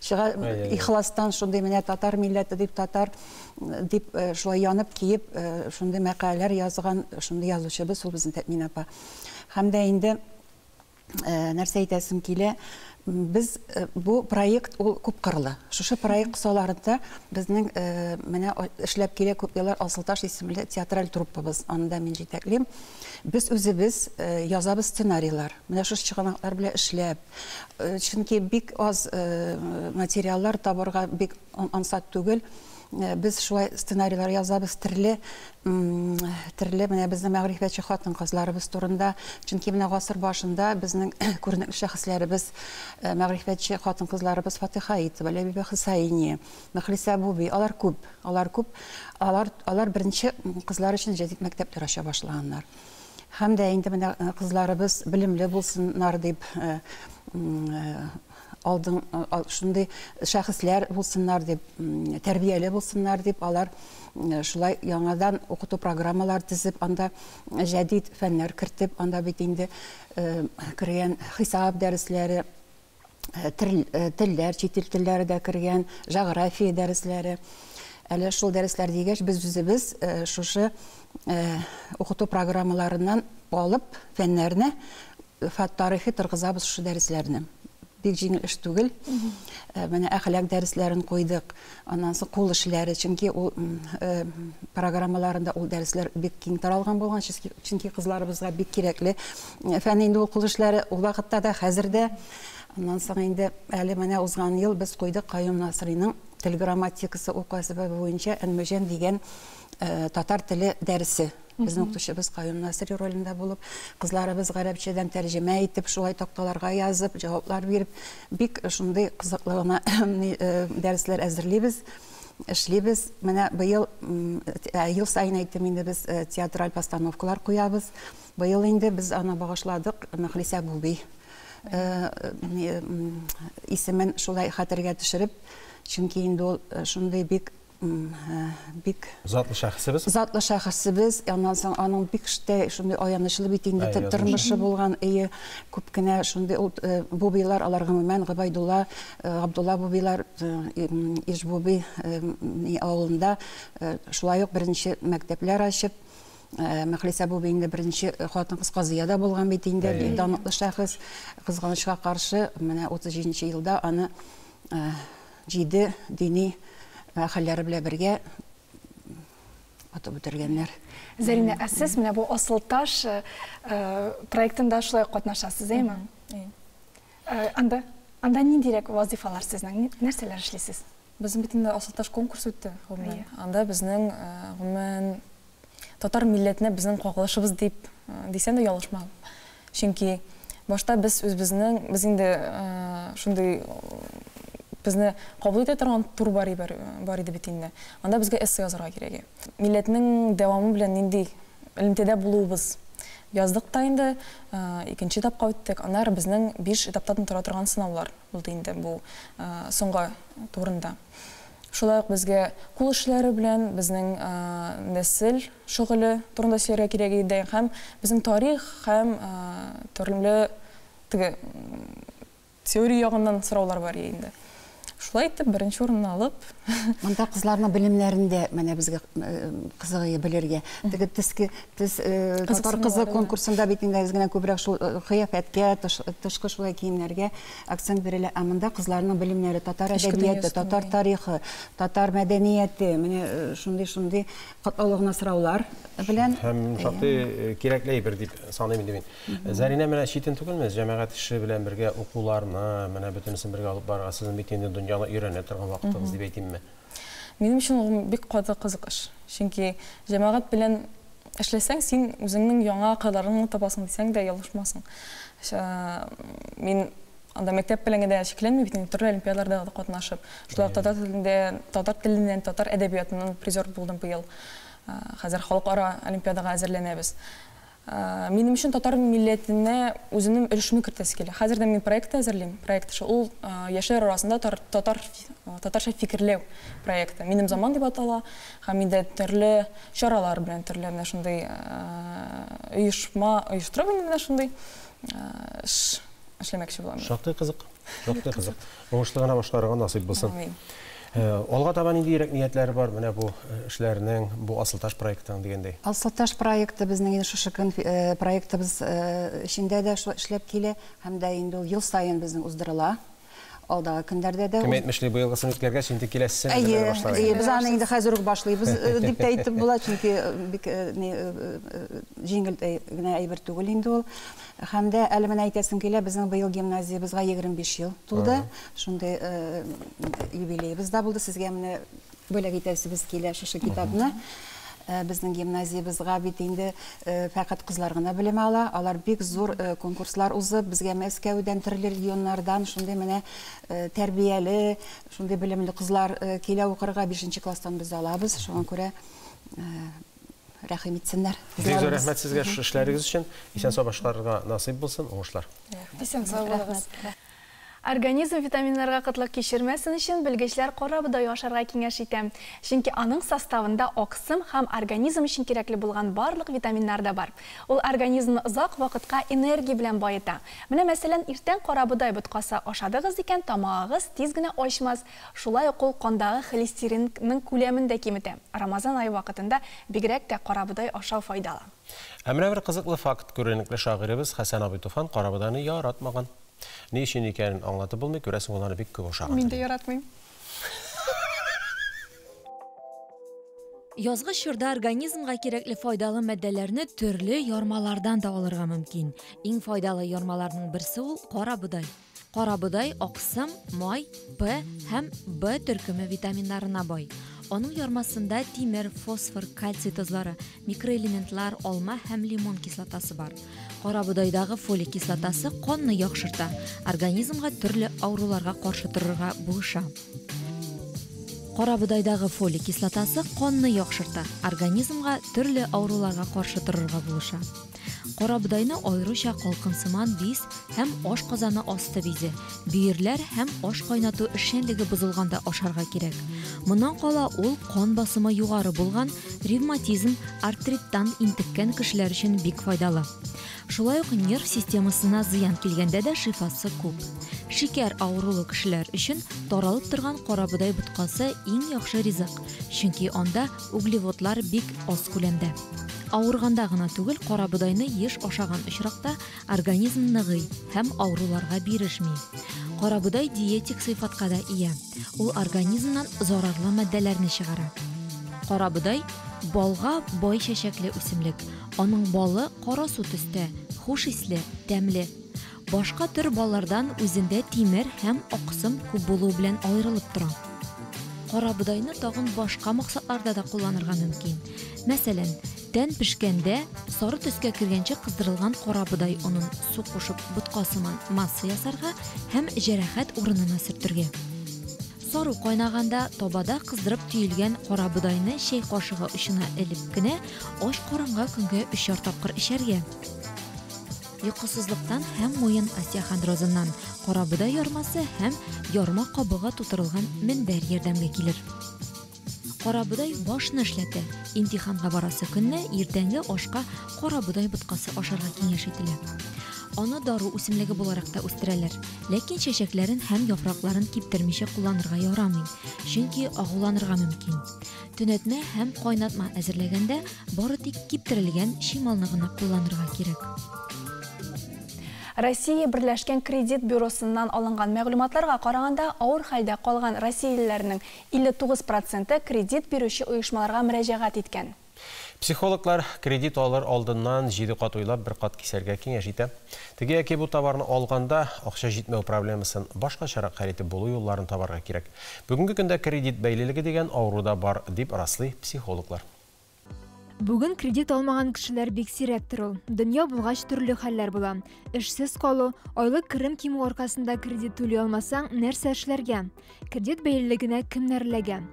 чыга, ихластан шундый менә татар милләте дип, татар дип шулай янып киеп, шундый мәкаләләр язган шундый язучыбыз ул безнең Тәэминә апа. Һәм дә инде нәрсә әйтәсем килә, без бу проект ул күпкырлы. Шушы проект кысаларында безнең менә эшләп килә күп еллар Асылташ исемле театраль труппабыз, аны да мин җитәклим. Без үзебез язабыз сценарийлар. Менә шушы чыганаклар белән эшләп, чөнки бик аз материаллар табарга бик ансат түгел. Без шулай сценарийлар язабыз төрле менә безнең мәгърифәтче хатын-кызларыбыз турында, чөнки менә гасыр башында безнең күренекле шәхесләребез, мәгърифәтче хатын-кызларыбыз Фатиха Аитова, Ләбибә Хөсәйни, Мөхлисә Буби, алар күп, алар күп, алар беренче кызлар өчен җәдит мәктәпләр ача башлаганнар. Һәм дә инде менә кызларыбыз белемле булсыннар дип, алдын шундый шәхесләр булсыннар дип, тәрбияле булсыннар дип, алар шулай яңадан укыту программалар төзеп, анда җәдит фәннәр кертеп, анда бит инде кергән хисап дәресләре, телләр, чит ил телләре дә кергән, география дәресләре. Әле шул дәресләр дигәч, без үзебез шушы укыту программаларыннан алып фәннәрне тарихи торгызабыз шушы дәресләрне. Бик җиңел эш түгел. Менә әхлак дәресләрен куйдык. Аннан соң кул эшләре, чөнки ул программаларында ул дәресләр бик киң таралган булган, чөнки кызларыбызга бик кирәкле фән инде ул кул эшләре ул вакытта да, хәзер дә. Аннан соң инде әле менә узган ел без куйдык Каюм Насыйриның тел грамматикасы уку әсбабы буенча Әнмөҗән дигән татар теле дәресе. Безнең укытучыбыз Каюм Насыйри ролендә булып, кызларыбыз гарәпчәдән тәрҗемә итеп, шулай такталарга язып, җаваплар биреп, бик шундый кызыклы гына дәресләр әзерлибез, эшлибез. Менә быел ел саен әйтем инде без театраль постановкалар куябыз. Быел инде без аны багышладык Мөхлисә Буби исемен шулай хәтергә төшереп, чөнки инде ул шундый бик бик затлы шәхесебез. Затлы шәхесебез, аннан соң аның бик штә шундый аянычлы бит инде тормышы булган, әйе, күп кенә шундый ул бубилар, алар гомумән Габайдулла, Габдулла бубилар, Иж-Буби авылында шулай ук беренче мәктәпләр ачып, Мөхлисә Буби инде беренче хатын-кыз казыяда булган бит инде, бик данлыклы шәхес. Кызганычка каршы, менә 37 елда аны 7 дини әһелләре белән бергә атып үтергәннәр. Зәринә, ә сез менә бу Асылташ проектында шулай катнашасыз, әйеме? Анда ниндирәк вазифалар сезнең? Нәрсәләр эшлисез? Безнең бит инде Асылташ конкурс үтте, гомумән. Анда безнең гомумән татар милләтенә безнең кагылышыбыз дип дисәм дә ялгышмам. Чөнки башта без үзебезнең, без инде шундый безне кабул итә торган тур бар иде бит инде. Анда безгә эссе язарга кирәк. Милләтнең дәвамы белән нинди элемтәдә булуыбыз. Яздык та инде, икенче этапка үттек. Аннары безнең 5 этаптан тора торган сынаулар булды инде бу соңгы турында. Шулай ук безгә кул эшләре белән безнең нәсел шөгыле турында сөйләргә кирәк иде һәм безнең тарих һәм төрле теге теория ягыннан сораулар бар инде. Шулай итеп беренче урынны алып. Монда кызларның белемнәрен дә менә безгә кызыгы белергә. Теге төске төс татар кызы конкурсында бит инде генә күбрәк шул кыяфәткә, тышкы шулай киемнәргә акцент бирелә. Ә монда кызларның белемнәре, татар әдәбияты, татар тарихы, татар мәдәнияте, менә шундый-шундый катлаулы гына сораулар белән. Һәм шактый кирәкле әйбер дип саныйм инде мин. Зәринә, менә читен түгелме? Җәмәгать эше белән бергә укуларны, менә бөтенесен бергә алып барырга сезнең бит инде дөньяны өйрәнә торган вакытыгыз дип әйтимме? Минем өчен ул бик каты кызык эш. Чөнки җәмәгать белән эшләсәң, син үзеңнең яңа кырларыңны табасың дисәң дә ялгышмасың. Мин анда мәктәп белән генә чикләнми бит, төрле олимпиадаларда да катнашып, шулай ук татар телендә, татар теленнән, татар әдәбиятыннан призер булдым быел. Хәзер халыкара олимпиадага әзерләнәбез. Минем өчен татар милләтенә үземнең өлешемне кертәсе килә. Хәзер дә мин проект әзерлим. Проект ул яшьләр арасында татарча фикерләү проекты. Минем заман дип атала. Һәм инде төрле чаралар белән, төрле менә шундый оешма оештырып инде менә шундый эш эшләмәкче булам. Шактый кызык. Шактый кызык. Уңышлы гына башкарырга насыйп булсын. Алга таба ниндирәк ниятләре бар менә бу эшләрнең, бу Асылташ проектының дигәндәй? Асылташ проекты безнең инде шушы көн проектыбыз эчендә дә эшләп килә һәм дә инде ул ел саен безнең уздырыла. Алдагы көннәрдә дә. Кем әйтмешли, быелгысын үткәргәч, инде киләсесен әзерләнә башлар. Әйе, без аны инде хәзер үк башлыйбыз дип тә әйтеп була, чөнки бик җиңел генә әйбер түгел инде ул. Һәм дә әле менә әйтәсем килә, безнең быел гимназиябезгә 25 ел тулды. Шундый юбилеебыз да булды. Сезгә менә бүләк итәсебез килә шушы китапны. Безнең гимназиябезгә бит инде фәкать кызлар гына белем ала. Алар бик зур конкурслар узып, безгә Мәскәүдән, төрле регионнардан шундый менә тәрбияле, шундый белемле кызлар килә укырга. 5 класстан без алабыз. Шуңа күрә рәхим итсеннәр. Бик зур рәхмәт сезгә шушы эшләрегез өчен. Исән-сау башкарырга насыйп булсын, уңышлар. Исән-сау булыгыз. Организм витаминнарга кытлык кичермәсен өчен белгечләр карабодай ашарга киңәш итә. Чөнки аның составында аксым һәм организм өчен кирәкле булган барлык витаминнар да бар. Ул организмны озак вакытка энергия белән байыта. Менә мәсәлән, иртән карабодай боткасы ашадыгыз икән, тамагыгыз тиз генә ачмас. Шулай ук ул кандагы холестеринның күләмен дә киметә. Рамазан ае вакытында бигрәк тә карабодай ашау файдалы. Ә менә бер кызыклы факт: күренекле шагыйребез Хәсән абый Туфан карабодайны яратмаган. Ни өчен икәнен аңлатып булмый, күрәсең, ул аны бик күп ашаган. Мин дә яратмыйм. Язгы чорда организмга кирәкле файдалы матдәләрне төрле ярмалардан да алырга мөмкин. Иң файдалы ярмаларның берсе ул карабодай. Карабодай аксым, май, П һәм Б төркеме витаминнарына бай. Аның ярмасында тимер, фосфор, кальций тозлары, микроэлементлар, алма һәм лимон кислотасы бар. Карабодайдагы фолий кислотасы канны яхшырта, организмга төрле авыруларга каршы торырга булыша. Карабодайдагы фолий кислотасы канны яхшырта, организмга төрле авыруларга каршы торырга булыша. Карабодайны аеруча калкынсыман биз һәм аш казаны асты бизе, бөерләр һәм аш кайнату эшчәнлеге бозылганда ашарга кирәк. Моннан кала ул кан басымы югары булган, ревматизм, артриттан интеккән кешеләр өчен бик файдалы. Шулай ук нерв системасына зыян килгәндә дә шифасы күп. Шикәр авырулы кешеләр өчен таралып торган карабодай боткасы иң яхшы ризык, чөнки анда углеводлар бик аз күләмдә. Авырганда гына түгел, карабодайны еш ашаган очракта организм ныгый һәм авыруларга бирешми. Карабодай диетик сыйфатка да ия. Ул организмнан зарарлы матдәләрне чыгара. Карабодай балга бай чәчәкле үсемлек. Аның балы карасу төстә, хуш исле, тәмле. Башка төр баллардан үзендә тимер һәм аксым күп булуы белән аерылып тора. Карабодайны тагын башка максатларда да кулланырга мөмкин. Мәсәлән, тән пешкәндә сары төскә кергәнче кыздырылган карабодай онын су кушып ботка сыман масса ясарга һәм җәрәхәт урынына сөртергә. Сару кайнаганда табада кыздырып төелгән карабодайны чәй кашыгы очына элеп кенә ач карынга көнгә 3 тапкыр эчәргә. Йокысызлыктан һәм муен остеохондрозыннан карабодай ярмасы һәм ярма кабыгы тутырылган мендәр ярдәмгә килер. Карабодай башны эшләтә. Имтиханга барасы көнне иртәнге ашка карабодай боткасы ашарга киңәш ителә. Аны дару үсемлеге буларак та үстерәләр. Ләкин чәчәкләрен һәм яфракларын киптермичә кулланырга ярамый, чөнки агуланырга мөмкин. Төнәтмә һәм кайнатма әзерләгәндә бары тик киптерелгән чималны гына кулланырга кирәк. Россия Берләшкән кредит бюросыннан алынган мәгълүматларга караганда, авыр хәлдә калган россиялеләрнең 59 проценты кредит бирүче оешмаларга мөрәҗәгать иткән. Психологлар кредит алыр алдыннан 7 кат уйлап, бер кат кисәргә киңәш итә. Теге яки бу товарны алганда акча җитмәү проблемасын башкачарак хәл итеп булу юлларын табарга кирәк. Бүгенге көндә кредит бәйлелеге дигән авыру да бар, дип раслый психологлар. Бүген кредит алмаган кешеләр бик сирәктер ул. Дөнья булгач төрле хәлләр була. Эшсез калу, айлык керем кимү аркасында кредит түли алмасаң, нәрсә эшләргә? Кредит бәйлелегенә кемнәр эләгә?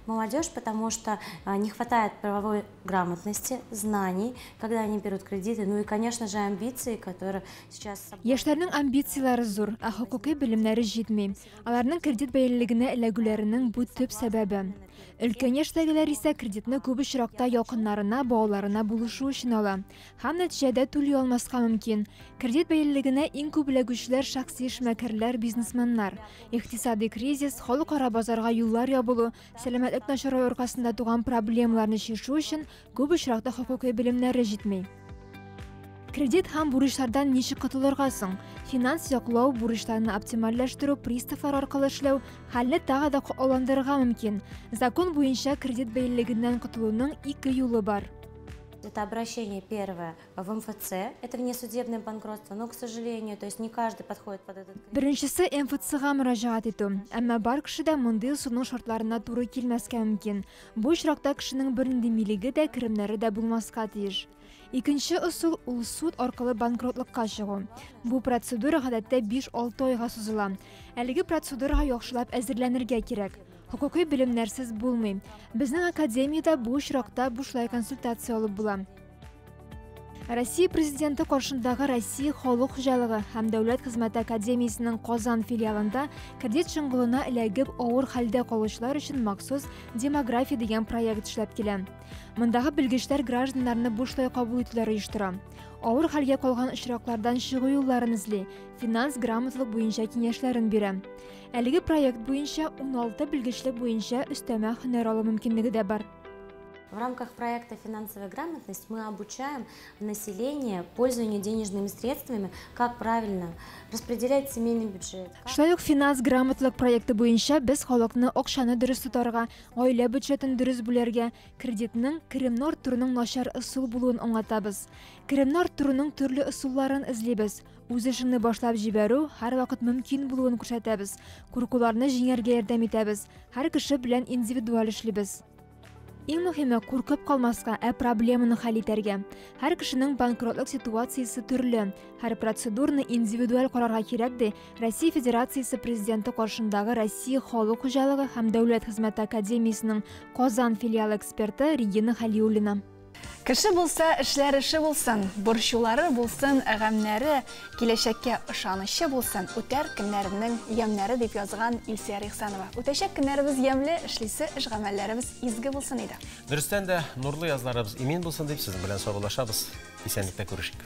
Молодежь, потому что не хватает правовой грамотности, знаний, когда они берут кредиты, ну и, конечно же, амбиции, которые сейчас... Яшьләрнең амбицияләре зур, ә хокукый белемнәре җитми. Аларның кредит бәйлелегенә эләгүләренең бу төп сәбәбе. Өлкән яшьтәгеләр исә кредитны күп очракта якыннарына, балаларына булышу өчен ала. Һәм нәтиҗәдә түли алмаска мөмкин. Кредит бәйлелегенә иң күп эләгүчеләр шәхси эшмәкәрләр, бизнесменнар. Икътисади кризис, халыкара базарга юллар ябылу, сәламәтлек начараю аркасында туган проблемаларны чишү өчен күп очракта хокукый белемнәре җитми. Кредит һәм бурычлардан ничек котылырга соң? Финанс яклау, бурычларны оптимальләштерү, приставлар аркылы эшләү хәлне тагы да катлауландырырга мөмкин. Закон буенча кредит бәйлелегеннән котылуның ике юлы бар. Это обращение первое в МФЦ, это внесудебное банкротство, но, к сожалению, то есть не каждый подходит под этот критерий. Беренчесе МФЦга мөрәҗәгать итү. Әмма бар кеше дә мондый ысулның шартларына туры килмәскә мөмкин. Бу очракта кешенең бернинди милеге дә, керемнәре дә булмаска тиеш. Икенче ысул ул суд аркылы банкротлыкка чыгу. Бу процедура гадәттә 5-6 айга сузыла. Әлеге процедурага яхшылап әзерләнергә кирәк. Хокукый белемнәрсез булмый. Безнең академиядә бу очракта бушлай консультация алып була. Россия Президенты каршындагы Россия халык хуҗалыгы һәм дәүләт хезмәте академиясенең Казан филиалында кредит чоңгылына эләгеп авыр хәлдә калучылар өчен махсус Демография дигән проект эшләп килә. Мондагы белгечләр гражданнарны бушлай кабул итүләр оештыра. Авыр хәлгә калган очраклардан чыгу юлларын эзли, финанс грамоталык буенча киңәшләрен бирә. Әлеге проект буенча 16 белгечлек буенча өстәмә һөнәр алу мөмкинлеге дә бар. В рамках проекта «Финансовая грамотность» мы обучаем население пользованию денежными средствами, как правильно распределять семейный бюджет. Шулай ук финанс грамоталык проекты буенча без халыкны акчаны дөрес тотарга, гаилә бюджетын дөрес бүләргә, кредитның керемне арттыруның начар ысул булуын аңлатабыз. Керемне арттыруның төрле ысулларын эзлибез. Үз эшеңне башлап җибәрү һәрвакыт мөмкин булуын күрсәтәбез. Куркуларны җиңәргә ярдәм итәбез. Һәр кеше белән индивидуаль эшлибез. Иң мөһиме куркып калмаска, ә проблеманы хәл итәргә. Һәр кешенең банкротлык ситуациясе төрле. Һәр процедураны индивидуаль карарга кирәк, ди Россия Федерациясе Президенты каршындагы Россия халык хуҗалыгы һәм дәүләт хезмәте академиясенең Казан филиалы эксперты Регина Халиуллина. Кеше булса, эшләр эше булсын, борчулары булсын, гамнәре, киләчәккә ышанычы булсын, үтәр көннәренең ямнәре дип язган Илсөяр Ихсанова. Үтәчәк көннәребез ямьле, эшлисе эш гамәлләребез изге булсын иде. Дөрестән дә, нурлы язларыбыз имин булсын дип сезнең белән саубуллашабыз. Исәнлектә күрешик.